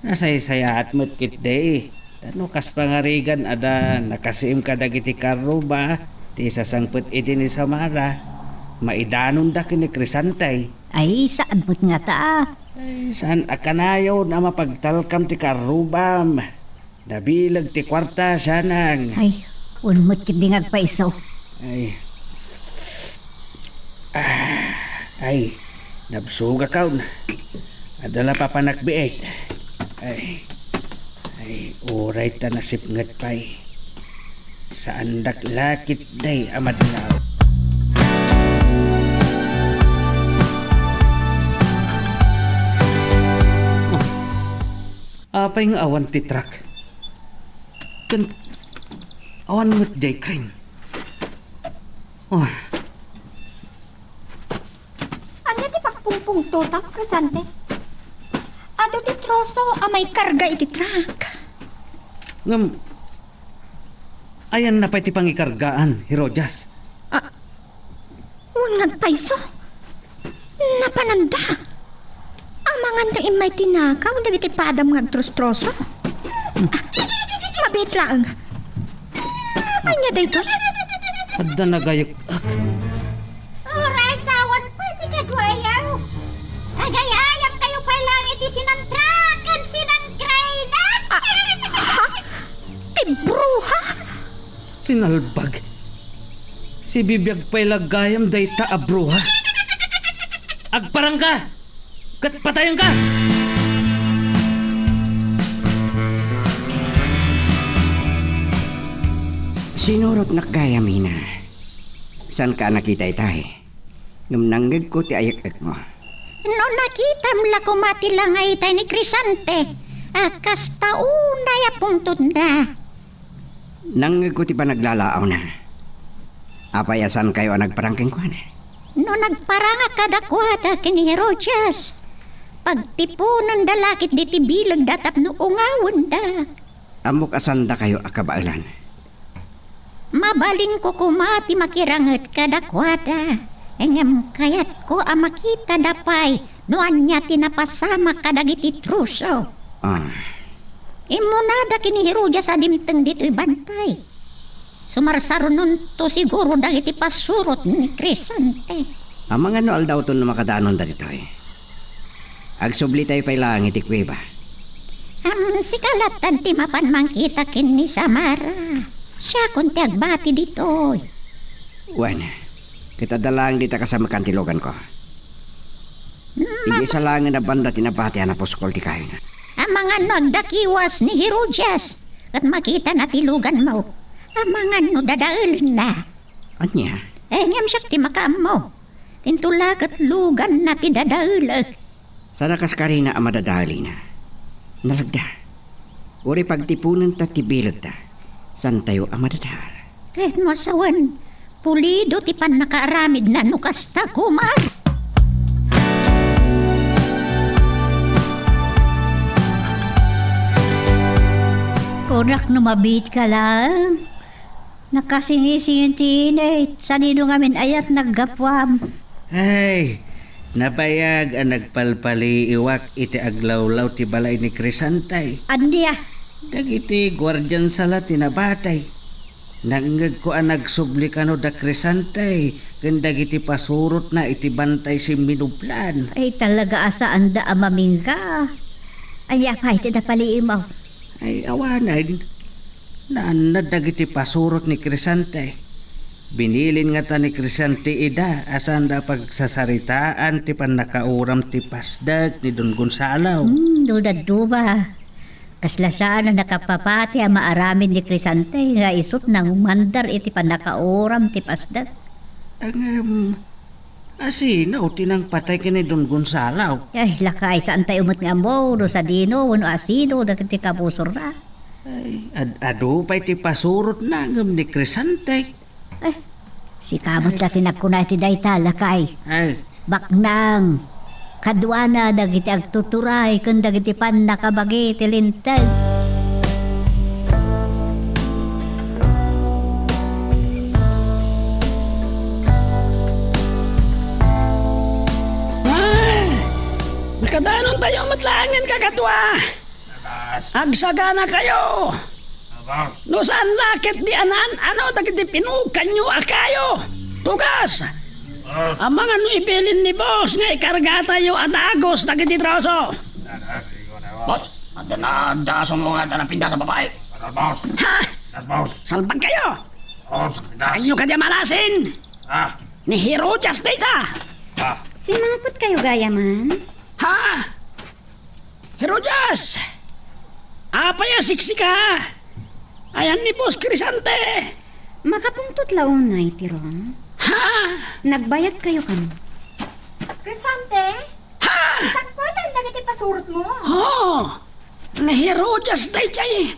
Nasaysayaat met ketdi. Ta no kas pangarigan, adda nakasiem kadagiti karruba ti sasangpet idi ni Samara, maidanonda ken ni Crisante. Ay, saan met ngata? Ay, saan a kanayon a mapagtalkam ti karrubam? Nabileg ti kuarta, sianang. Ay, wen met ketdi nga agpaiso. Ay. Ah, ay, nabsogakon. Adda la papanakbiit. Ay. Ay, uray ta nasipnget pay. Saandak la ketdi a madlaw. Apay nga awan ti truck? Ken awan met diay crane. Ah. Ania ti pagpungpungtotam, Crisante? Adu ti troso a maikarga iti truck. Ngem, ayanna pay ti pangikargaan, Herodias? Ah, wen nga agpayso. Napananda. Amangan no immay tinakaw dagiti padam nga agtrostroso. Ah, mabiit laeng. Ania daytoy? Adda nagayek-ek. Uray ta awan pay ti kaduayo. Agayayamtayo pay laeng iti sinantrakan, sinangrayna. Ah, ha? Ti bruha? Sinalbag. Sibibiag pay la gayam dayta a bruha. Agparangka! Ket patayenka! Sinurotnak gayam, Ina. Saanka a nakita itay? Ngem nangngegko ti ayek-ekmo. No nakitam la koma ti langay itay ni Crisante, a kasta unay a pungtotna. Nangngegko ti panaglalaawna. Apay a saankayo a nagparang kenkuana? No nagparangak kadakuada ken ni Herodias, pagtiponenda la ketdi ti bilegda tapno ungawenda. Ammok a saandakayo a kabaelan. Mabalinko koma ti makiranget kadakuada, ngem kayatko a makitada pay no ania ti napasamak kadagiti troso. Ah. Immunada ken ni Herodias a dimteng ditoy bantay. Sumarsarnonto siguro dagiti pasurot ni Crisante. Amangan no aldawton no makadanon dagitoy. Agsublitayo pay laeng iti kuweba. Am, sika lattan ti mapan mangkita ken ni Samara. Siakon ti agbati ditoy. Wen, ket adda laeng dita kasamekan ti luganko. Mm, idiay salangen a banda ti nabati a napuskol ti kayona. Amangan no agdakiwas ni Herodias, ket makitana ti luganmo. Amangan no dadaelenna. Ania? Eh, ngem siak ti makaammo. Dinto la ket luganna ti dadaelek. Saan a kas karina a madadaelina? Nalagda. Uray pagtiponenta ti bilegta, saantayo a madadael. Ket masawen, pulido ti pannakaaramidna no kasta koma. Kunak no mabiitka laeng. Nakasingisingin ti init, sadino ngamin ayat naggapuam? Ay, nabayag a nagpalpaliiwak iti aglawlaw ti balay ni Crisante. Ania? Dagiti guardian sala ti nabatay. Nangngegko a nagsubli kano da Crisante ken dagiti pasurotna iti bantay simminublan. Ay, talaga a saanda a mamingga. Ania pay ti napaliimaw? Ay, awanen. Naannad dagiti pasurot ni Crisante. Binilin ngata ni Crisante ida a saanda a pagsasaritaan ti pannakauram ti pasdek ni Don Gonzalo. Hmm, no dadduma. Kasla saan a nakapapati a maaramid ni Crisante nga isut' nangumandar iti pannakauram ti pasdek. Ngem, asino ti nangpatay ken ni Don Gonzalo? Ay, lakay, saantayo met nga ammo no sadino wenno asino dagiti kabusorna. Ay, ad-, adu pay ti pasurotna ngem ni Crisante. Eh, sika met la ti nagkuna iti dayta, lakay. Ay. Baknang, kaduana dagiti agtuturay ken dagiti pannakabagi ti Linteg. Ah, nakadanontayo met laengen, kakadua. Agsaganakayo! Boss. No saan la ketdi a naan-ano dagiti pinukanyo a kayo, tugas! Boss. Amangan no ibilin ni boss nga ikargatayo a dagus dagiti troso. Boss, adda na, adda sumunga, adda napintas a babai. Boss. Ha? Yes, boss. Salbagkayo! Boss, yes. Saanyo kadi a malasin? Ah. Ni Herodias dayta! Ah. Simangpet kayo gayam? Ha? Herodias! Apay a siksika? Ayan ni Boss Crisante! Makapungtot la unay, Tirong. Ha? Nagbayag kayo kano. Crisante? Ha? Sakbatan dagiti pasurotmo. Oh! Ni Herodias dayjay.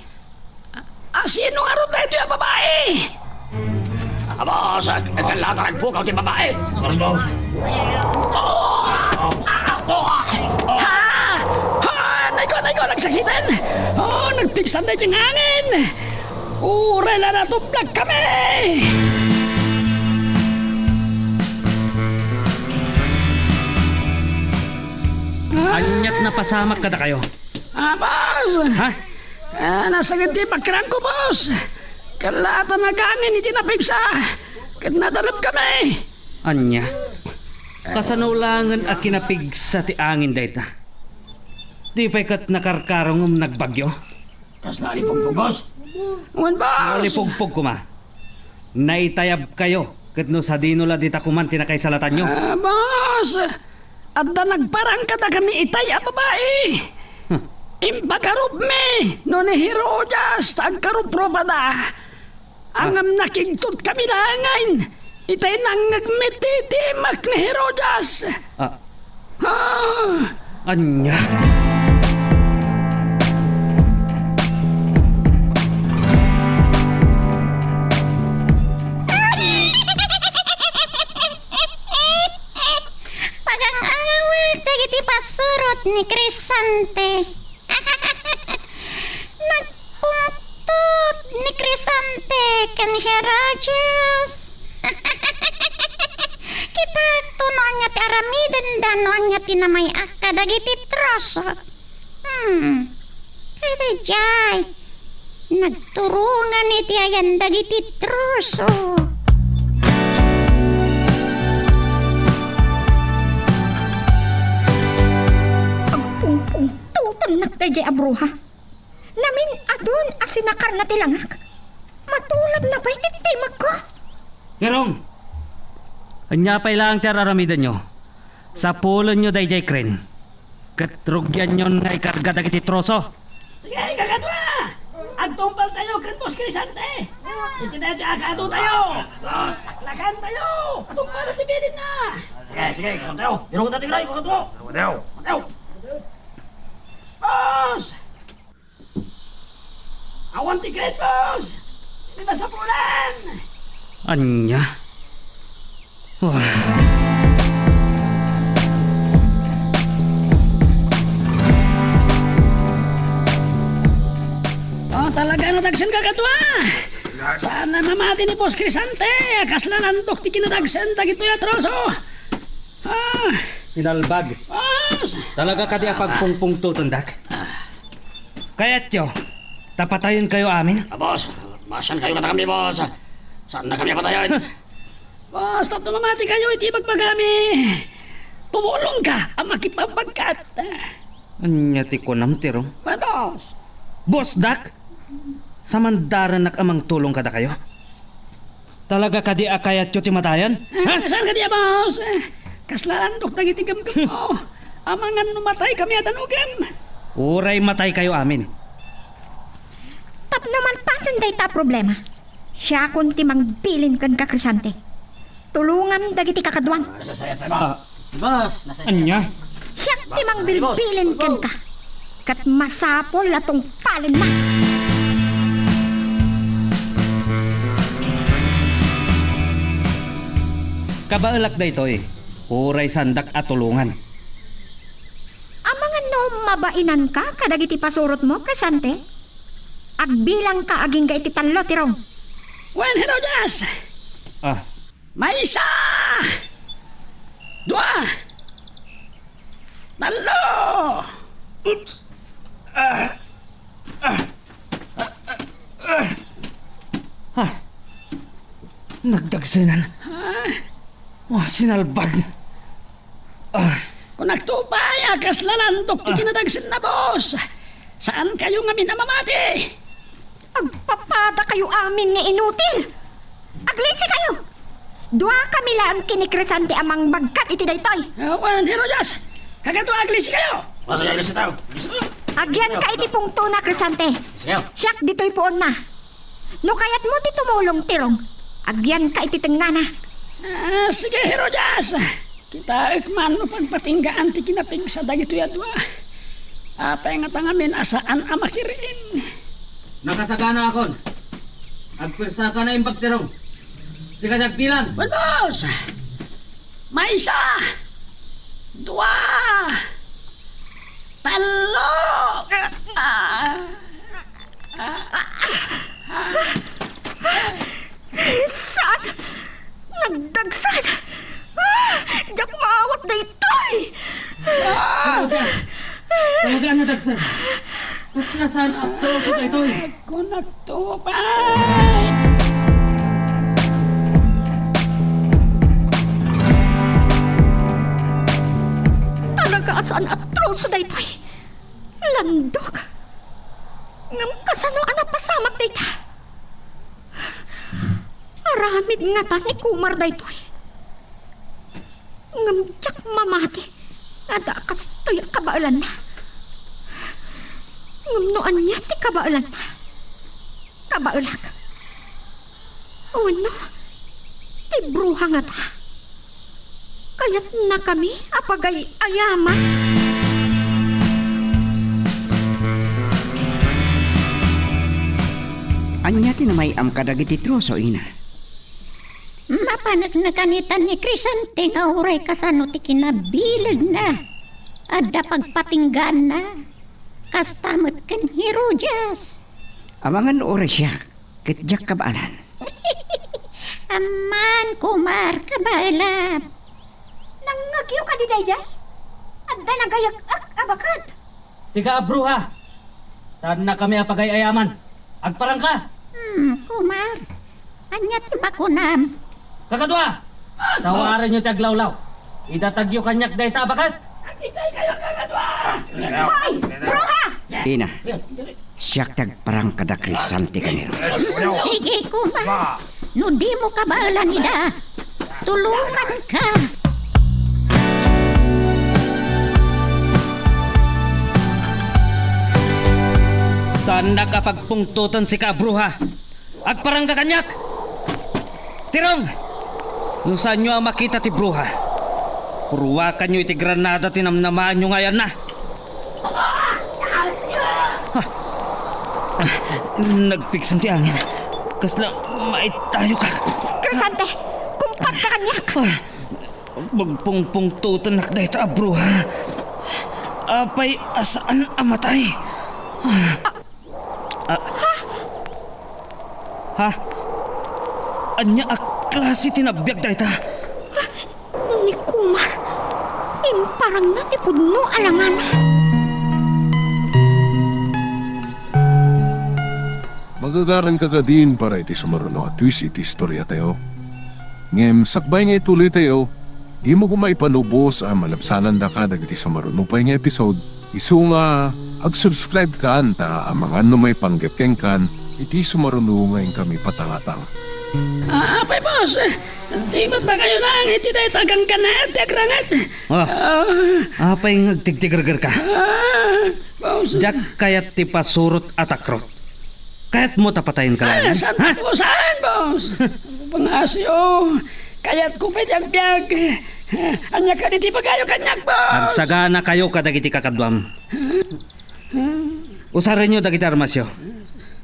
Asino ngarud daytoy a babai? Ah, boss, ah, kallata nagpukaw ti babai. Sorry, boss. Oh! Ah! Ah! Nayko, nayko, nagsakiten! Oh, nagpigsan na yung angin! Uray la natuplag kami! Aniat napasamak kadakayo? Ah, boss! Ha? Ah, nasagad ti pakiramko, boss. Kallata nagangin iti napigsa. Ket nadalem kami. Ania? Kasano laengen a kinapigsa ti angin dayta? Di pay ket nakarkaro ngem nagbagyo? Kasla alipugpog, boss? Wen, boss. Alipugpog koma. Naitayabkayo ket no sadino la dita koman ti nakaisalatanyo? Ah, boss! Adda nagparang kadakami itay a babai. Hmm. Impagarupmi no ni Herodias ta agkarupropada. Ah. Ngem nakigtot kami laengen itay nangngegmi ti timek ni Herodias. Ah. Ah. Ania? Pagang-angawek dagiti pasurot ni Crisante. Nagpungtot ni Crisante ken Herodias. Kitakto no ania ti aramidenda no ania ti namay-ak kadagiti troso. Hmm. Kadaydiay, nagturongan iti ayan dagiti troso. Agpungpungtotannak daydiay a bruha. Namin-adun a sinakarna ti langak. Matulabna pay ti timekko. Tirong! Ania pay laeng ti ar-aramidenyo? Sapulenyo daydiay kren. Ket rugianyon nga ikarga dagiti troso. Sige, kakadua! Agtungpaltayo ken Boss Crisante! Iti daytoy a kaduatayo! Aklakantayo! Tungpalo ti bilinna! Sige, sige, kakadua! Irungod natin lang, kakadua! Irungod tayo! Kakadua! Boss! Awan ti kretbos! Ti nasapulan! Ania? Wah. Oh, talaga nadagsen ka kadua! Saan a mamati ni Boss Crisante? Kasla landok ti kinadagsen dagitoy a troso! Ah! Sinalbag. Boss! Talaga kadi a pagpungpungtotendak? Kayatyo, ta patayenkayo amin? Ah, boss, Maasiankayo kadakami, boss. Saannakami a patayen. Boss, tapno mamati kayo iti ibagbagami, tumulongka a makipabagkat. Ania ti kunam, Tirong? Wen, boss. Boss, dak? Samandarannak a mangtulong kadakayo? Talaga kadi a kayatyo ti matayen? Ah, ha? Saan kadi a, boss? Eh, kasla landok dagiti gemgemmo. Amangan no mataykami a danogem. Uray mataykayo amin. Tapno malpasen dayta a problema, siakon ti mangbilin kenka, Crescente. Tulongam dagiti kakaduam. Ah, ania? Siak ti mangbilbilin kenka. Ket masapul a tungpalennak. Kabaelak daytoy, uray saandak a tulongan. Amangan no mabainanka kadagiti pasurotmo, Crescente? Agbilangka agingga iti tallo, Tirong. Wen, Herodias! Ah. Maysa! Dua! Tallo! Oops! Ah! Ah! Ah! Ah! Nagdagsenan. Ah! Oh, sinalbag. Ah. Kunakto pay a kasla landok ti kinadagsenna, boss. Saankayo ngamin a mamati. Agpapadakayo amin nga inutil. Aglisikayo. Duakami laeng ken ni Crescente a mangbagkat iti daytoy. Awan, Herodias. Kagadua, aglisikayo. Basta aglisikayo. Agyanka iti pungtona, Crescente. Siak ditoy puonna. No kayatmo ti tumulong, Tirong, agyanka iti tengngana. Ah, sige, Herodias. Kitaek man no pagpatinggaan ti kinapigsa dagitoy a dua. Apay ngata ngamin a saan a makir-in? Nakasaganaakon. Agpuersaka a naimbag, Tirong. Sika ti agbilang. Wen, boss! Maysa! Dua! Tallo! Ah! Saan? Nagdagsan! Ah! Diak maawat daytoy! Talaga, talaga a nadagsan. Kasla saan a troso daytoy? Kunakto pay! Talaga a saan a troso daytoy. Landok. Ngem kasano a napasamak dayta? Aramid ngata ni Kumar daytoy. Ngem diak mamati nga adda a kastoy a kabaelanna. Ngem no ania ti kabaelanna? Kabaelak. Wenno, ti bruha ngata? Kayatnakami a pagay-ayaman. Ania ti namay-am kadagiti troso, ina? Mapaneknekan ita ni Crescente nga uray kasano ti kinabilegna, adda pagpatinggaanna. Kasta met ken Herodias. Amangan no uray siak, ket diak kabaelan. Amman, Kumar, kabaelak. Nangngegyo kadi daydiay? Adda nagayeg-ek a baket. Sika a bruha! Saannakami a pagay-ayaman. Agparangka! Hmm, Kumar. Ania ti makunam? Kakadua! Sawarenyo ti aglawlaw. Idatagyo kaniak dayta a baket. Agitay kayo, kakadua! Hoy, bruha! Ina, siak ti agparang kada Crescente ken Herodias. Sige, Kumar. No dimo kabaelan ida, tulonganka. Saannak a pagpungtoten, sika a bruha. Agparangka kaniak! Tirong! No saanyo a makita ti bruha, purwakanyo iti granada ti namnamaanyo nga ayanna. Ah! Ah! Nagpigsen ti angin. Kasla maitayokak. Crescente, kumpagka kaniak! Ah! Pagpungpungtotennak dayta a bruha. Apay a saan a matay? Ah! Ah! Ha? Ania a klase ti nabiag dayta? Ni Kumar, imparangna ti pudno a langana. Agagaranka kadin para iti sumaruno a twist iti istoriatayo. Ngem sakbay nga ituloytayo, dimo koma ipanubos a malabsanandaka dagiti sumaruno pay nga episode. Isu nga ag-subscribe kan ta amangan no maipanggep kenkan iti sumaruno nga inkami patangatang. Ah, apay, boss. Di met dakayo lang iti dayta a ganggannaet ti agranget. Ah. Ah. Apay nga agtigtigergerka? Ah, boss. Diak kayat ti pasurot a takrot. Kayatmo ta patayenka laeng? Ah, saan, ha? Boss, saan, boss? Pangasyo. Kayatko pay ti agbiag. Ania kadi ti ibagayo kaniak, boss? Agsaganakayo kadagiti kakaduam. Usarenyo dagiti armasyo.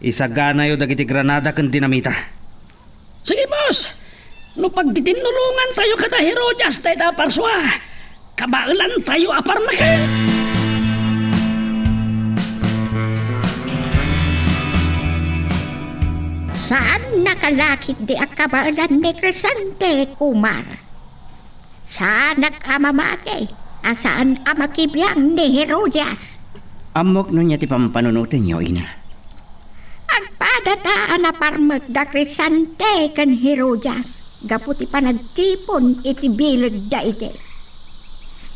Isaganayo dagiti granada ken dinamita. Sige, boss. No pagtinnulongantayo kada Herodias dayta a parsua, kabaelantayo a parmeken. Saannaka la ketdi a kabaelan ni Crescente, Kumar. Saanak a mamati a saan a makibiang ni Herodias. Ammok no ania ti pampanunotenyo, ina. Agpadata a naparmek da Crescente ken Herodias gapu ti panagtipon iti bileg daydi.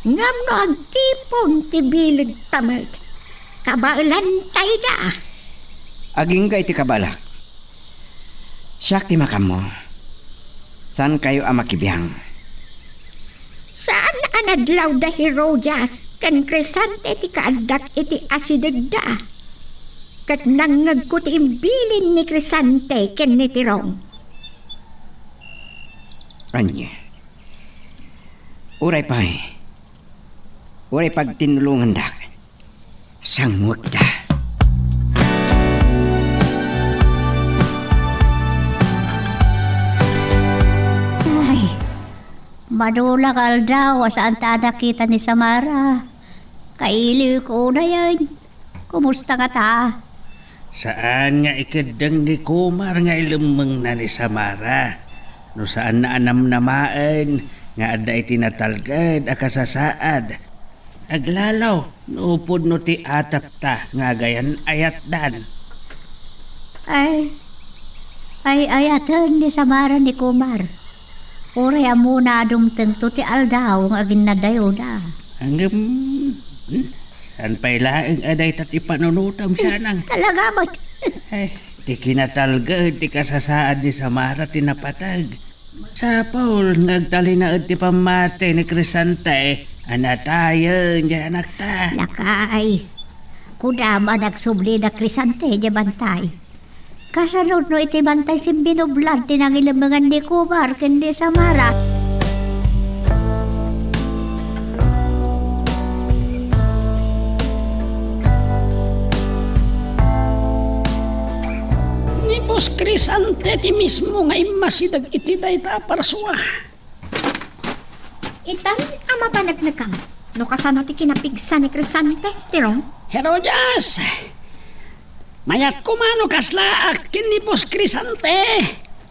Ngem no agtipon ti bilegta met, kabaelantayda. Agingga iti kabaelak. Siak ti makammo. Saankayo a makibiang. Saan a nadlaw da Herodias ken Crescente ti kaaddak iti asidegda. Ket nangngegko ti imbilin ni Crescente ken ni Tirong. Ania? Uray pay. Uray pagtinnulongandak. Sangwekda. Ay, madu la nga aldaw a saan ta a nakita ni Samara. Kailiwko unayen. Kumusta ngata? Saan nga ikeddeng ni Kumar nga ilemmengna ni Samara. No saanna a namnamaen nga adda iti natalged a kasasaad. Aglalo, no pudno ti atapta nga agayan-ayatdan. Ay, ay-ayaten ni Samara ni Kumar. Uray ammona a dumtengto ti aldaw nga aginnadayoda. Ngem, hmm, saan pay laeng a dayta ti panunotam, sianang? Talaga met. Ay, ti kinatalged ti kasasaad ni Samara ti napateg. Masapul nga agtalinaed ti pammati ni Crescente a natayen diay anakta. Lakay, kunam a nagsubli da Crescente diay bantay. Kasano no iti bantay simbinublad ti nangilemmengan ni Kumar ken ni Samara? Ni Boss Crescente ti mismo nga immasideg iti dayta a parsua. Itan a mapaneknekam no kasano ti kinapigsa ni Crescente, Tirong? Herodias! Mayat koma no kaslaak ken ni Boss Crescente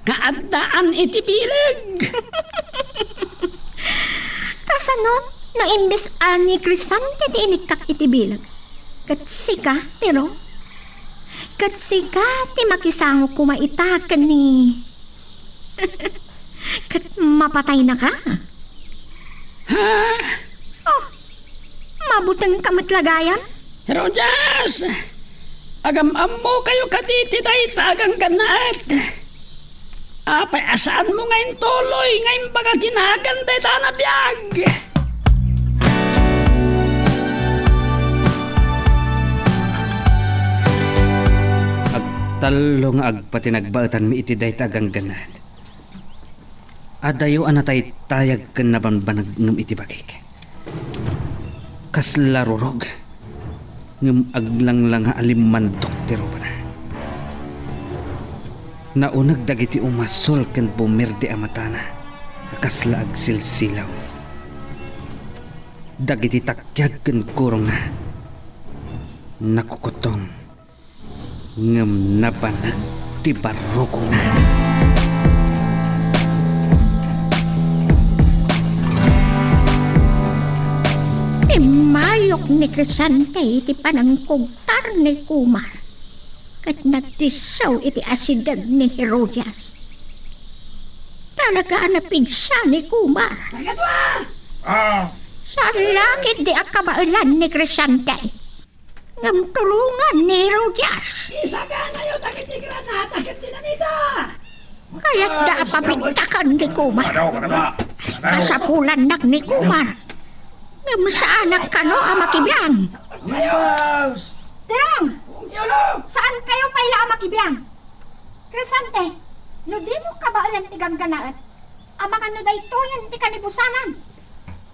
nga addaan iti bileg. Kasano no imbes a ni Crescente ti inikkak iti bileg, ket sika, Tirong? Ket sika ti makisango koma ita ken ni Ket mapataynaka? Ha? Oh, mabutengka met la gayam? Herodias! Agam-ammokayo kadi ti dayta a ganggannaet. Apay a saanmo nga intuloy nga imbaga ti nagan dayta a nabiag? Agtallo nga agpatinagbaetanmi iti dayta a ganggannaet. Adayo a nataytayag ken nabanbanag ngem iti bagik. Kasla rurog, ngem aglanglanga a limmandok ti rubana. Nauneg dagiti umasol ken bumirdi a matana a kasla agsilsilaw. Dagiti takyag ken kurongna nakukutong. Ngem nabanag ti barrukongna. Immayok ni Crescente iti panangkugtar ni Kumar. ket nagdisso iti asideg ni Herodias. Talaga a napigsa ni Kumar. Kayatwa! Ah! Saan la ketdi a kabaelan ni Crescente. Ngem tulongan ni Herodias. Isaganayo dagiti granada ket dinamita! Kayatda a pabigtakan ni Kumar. Kasapulannak ni Kumar. Ngem saanak kano a makibiang. Tirong! Saan kayo pay la a makibiang? Crescente, no dimo kabaelan ti gangganaet, amangan no daytoyen ti kanibusanan.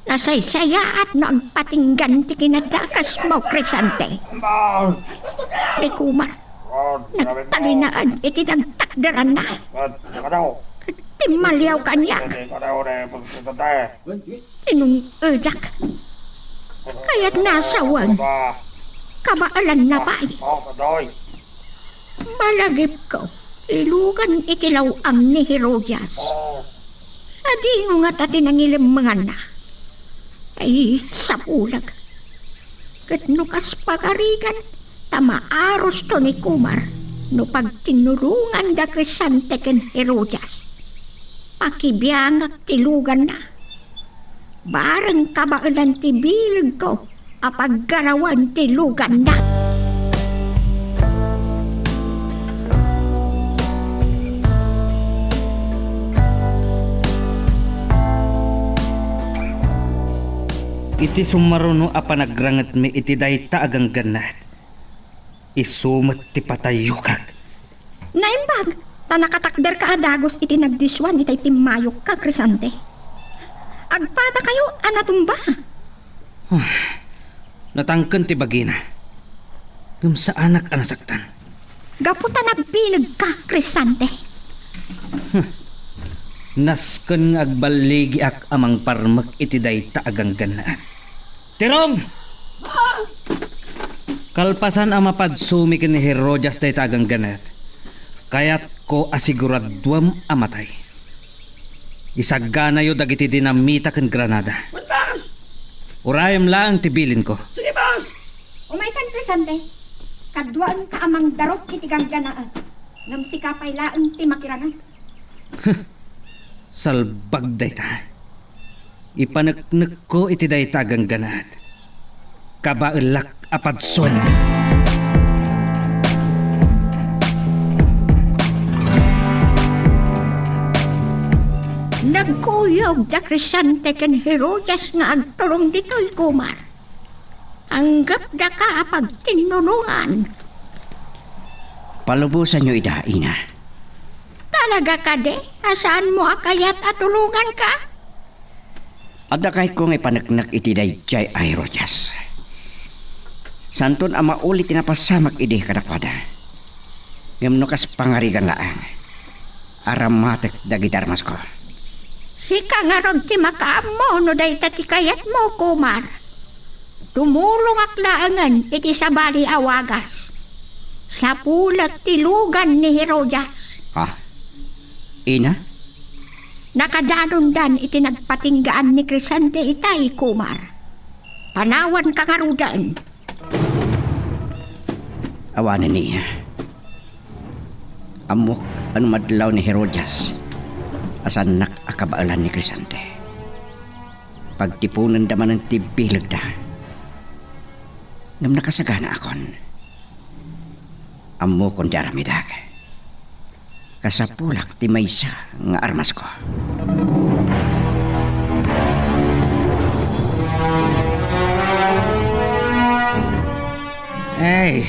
Nasaysayaat no agpatinggan ti kinadakesmo, Crescente. Ni Kumar, nagtalinaed iti nagtakderanna. Timmaliaw kaniak. Tinung-edak. Kayatna a sawen. Kabaelanna pay. Malagipko, ilugan iti law-ang ni Herodias. Sadingo ngata ti nangilemmenganna. Ay, sapulek. Ket no kas pagarigan, ta maarusto ni Kumar no pagtinnulongan da Crescente ken Herodias. Pakibiangak ti luganna. Bareng kabaelan ti bilegko a paggarawen ti luganna. Iti summaruno a panagrangetmi iti dayta a ganggannaet, isu met ti patayokak. Naimbag, ta nakatakderka a dagus iti nagdisuan itay timmayokka, Crescente. Agpadakayo a natumba. Ah, natangken ti bagina. Ngem saanak a nasaktan. Gapu ta nagbilegka, Crescente. Huh. Nasken nga agballigiak a mangparmek iti dayta a ganggannaet. Tirong! Kalpasan a mapadsomi ken ni Herodias dayta a ganggannaet, kayatko a siguraduem a matay. Isaganayo dagiti dinamita ken granada. What, boss? Urayem laeng ti bilinko. Sige, boss! Umaykan, Crescente. Kaduaenka a mangdarup iti gangganaet. Ngem sika pay laeng ti makirangan. Salbag dayta. Ipaneknekko iti dayta a gangganaet. Kabaelak a padsuen. Nagkuyog da Crescente ken Herodias nga agtulong ditoy, Kumar. Anggep daka a pagtinnulongan. Palubosanyo ida, ina. Talaga kadi a saanmo a kayat a tulonganka? Adda kayatko nga ipaneknek iti daydiay a Herodias. Saanton a mauli ti napasamak idi kadakuada. Ngem no kas pangarigan laeng, aramatek dagiti armasko. Sika ngarud ti makaammo no dayta ti kayatmo, Kumar. Tumulongak laengen iti sabali a wagas. Sapulek ti lugan ni Herodias. Ah, ina? Nakadanondan iti nagpatinggaan ni Crescente itay, Kumar. Panawanka ngaruden. Awanen, ina. Ammok a no madlaw ni Herodias a saannak a kabaelan ni Crescente. Pagtiponenda manen ti bilegda. Ngem nakasaganaakon. Ammokon ti aramidek. Kasapulak ti maysa nga armasko. Ay,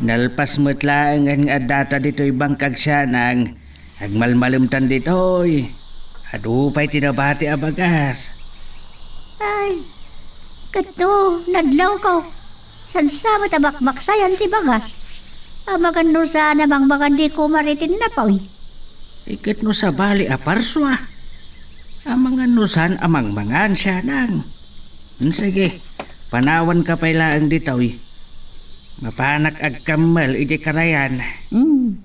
nalpas met laengen nga addata ditoy bangkag sianang. Agmalmalemtan ditoy. Adu pay ti nabati a bagas. Ay, ket no nadlawko, saan sa met a makmaksayan ti bagas? Amangan no saan a mangmangan ni Kumar iti napoy. Iket no sabali a parsua. Amangan no saan a mangmangan sianang. Sige, panawanka pay laeng ditoy. Mapanak agkammel iti karayan. Hmm.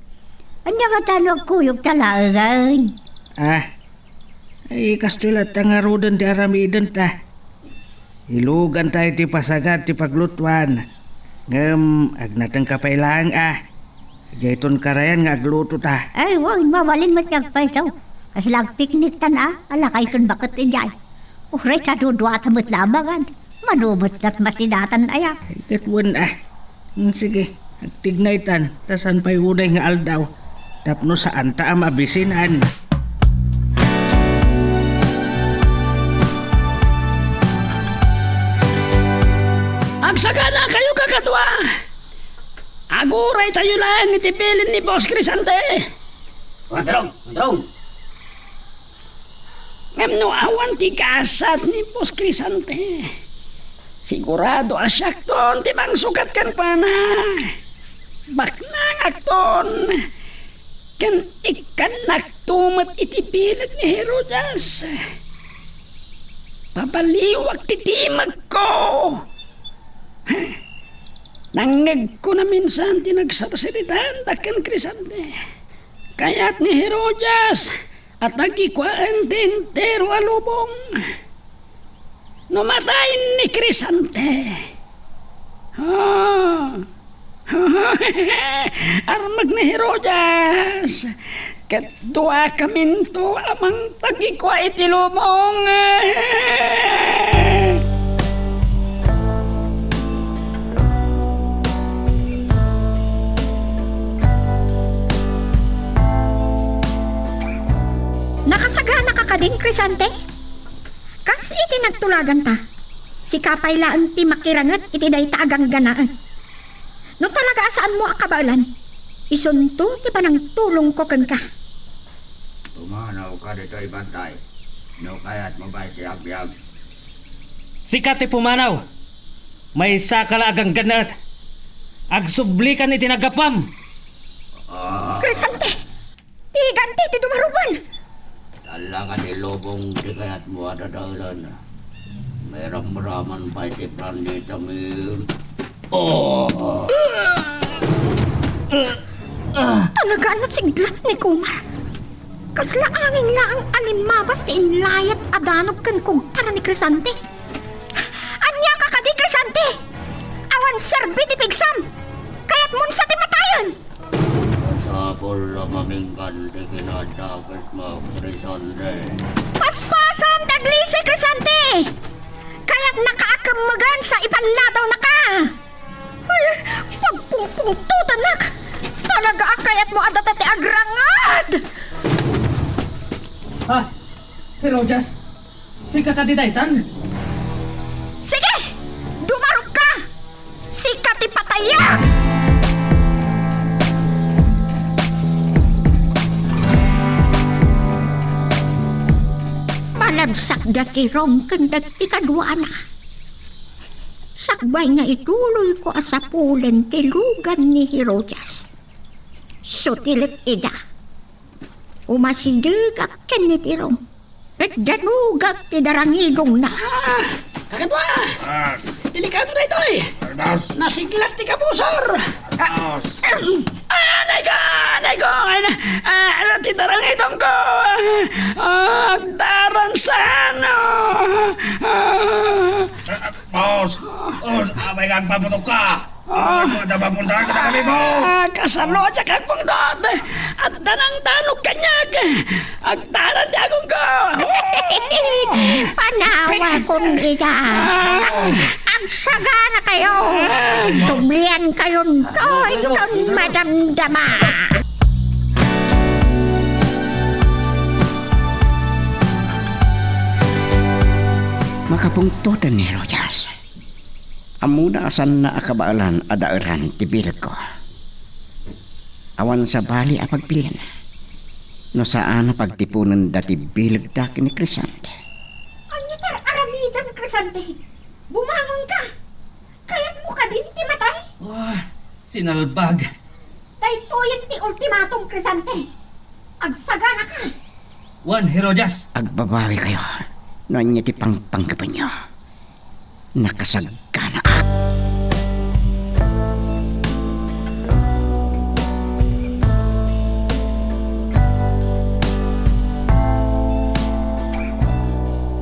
Ania ngata no agkuyogta laengen? Ah, ay, kastoy latta ngaruden ti aramidenta. Iluganta iti pasagat ti paglutuan. Ngem, agnatengka pay laeng, ah. Dayton karayan nga agluto ta. Ay, wen, mabalin met nga agpayso. Kasla agpiknik tan a, alakay ken baket idiay. Uray ta duduata met labangan. Mano met lat masidatan aya. Ay, ket wen, ah. Hmm, sige, agtignay tan, ta saan pay uday nga aldaw. Tapno saan ta a mabisinan. Agsagana kayo, kakadua! Aguray tayo lang iti bilin ni Boss Crisante. Patrong, patrong. Ngem no awan ti gasat ni Boss Crisante, sigurado a siakton ti mangsukat kenkuana. Baknangakton, ken ikkannakto met iti bileg ni Herodias. Pabaliwak ti timekko. Nangngegko naminsan ti nagsarsaritaan da ken Crisante. Kayat ni Herodias a tagikuaen ti entero a lubong. No matayen ni Crisante, ah, armek ni Herodias, ket duakaminto a mangtagikua iti lubong. Nakasaganaka kadin, Crisante? Kas iti nagtulaganta, sika pay laeng ti makiranget iti dayta a gangganaet. No talaga a saanmo a kabaelan, isunto ti panangtulongko kenka. Pumanawka ditoy, Bantay, no kayatmo pay ti agbiag. Sika ti pumanaw. Maysaka la a gangganaet. Agsublikan iti naggapuam. Ah. Crisante! Ti ganti ti dumaruban! Talaga ti lubong ti kayatmo a dadaelan. Mairamraman pay ti planetami. Oh! Talaga a nasiglat ni Kumar. Kasla angin laeng a limmabas ti inlayat a danog ken kugtara ni Crisante. Ania ka kadi, Crisante? Awan serbi ti pigsam. Kayatmon sa ti matayen. Masapul a maminggan ti kinadakesmo, Crisante. Paspasam ti aglisi, Crisante! Kayatnaka a kemmegan sa ipalladawnaka. Ay, pagpungpungtotanak! Talaga a kayatmo a data ti agrangad! Ah, Herodias, sika kadi daytan? Sige! Dumarukka! Sika ti patayak! Malabsakda ti Rom ken dagiti kaduana. Sakbay nga ituloyko a sapulen ti lugan ni Herodias. Sutilet ida. Umasidegak ken ni Tirong. Ket danogak ti darangigongna. Ah, kakadua! Aras! Delikado daytoy! Aras! Nasiglat ti kabusor! Aras! Ah, anay ko! Anay ko! Ah, ah, ti darangigongko! Ah, agdaran sano! Ah. Boss! Boss, apay nga agpaputok ka? Ah. Ano, dapat puntahan ka na kami, boss! Ah, kasano diak agpungtot? Adda nangtanok kaniak. Agtaran ti agongko. Panawakon ida. Ah. Agsagana kayo. Ah. Sublian kayon toy ton madamdama. Makapungtoten ni Herodias. Ammona a saanna a kabaelan a daeran ti bilegko. Awan sabali a pagpilian no saan a pagtiponenda ti bilegda ken ni Crisante. Ania ti ar-aramidem, Crisante? Bumangonka! Kayatmo kadin ti matay? Ah, sinalbag. Daytoyen ti ultimatum, Crisante. Agsaganaka. Wen, Herodias. Agbabawi kayo no ania ti pangpanggapuenyo. Nakasaganaak.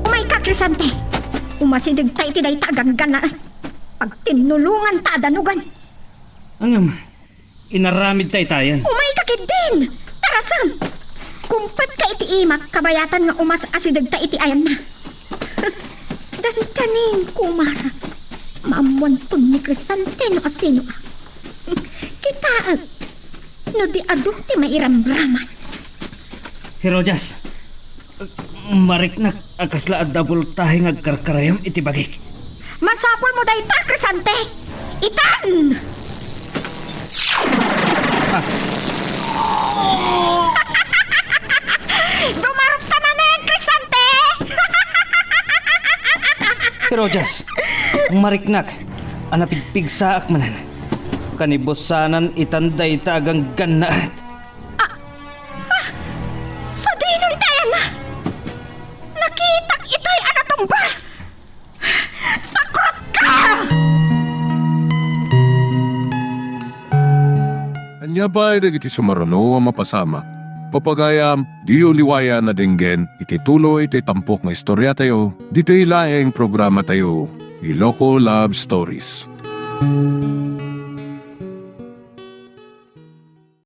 Umayka, Crisante. Umasidegta iti dayta a gangganaet. Pagtinnulonganta a danogan. Ngem, Inaramid ta itayen. Umayka ketdin! Tarasem! Kumpetka iti imak kabayatan nga umas-asidegta iti ayanna. Dandanin, kumara. Maammoanton ni Crescente no asinoak. Kitaek, no di adu ti mairamraman. Herodias, mariknak a kasla adda bultahe nga agkarkarayam iti bagik. Masapulmo dayta, Crescente! Itan! Ah. Dumarupta manen, Crescente! Herodias, mariknak a napigpigsaak manen. Kanibusanan itan dayta a ganggannaet. Ah, ah, sadino ti ayanna? Nakitak itay a natumba! Takrotka! Ania pay dagiti sumaruno a mapasamak? Pagayam, diyo liwayan a denggen iti tuloy ti tampok nga istoriatayo, ditoy laeng programatayo, Iloko Love Stories.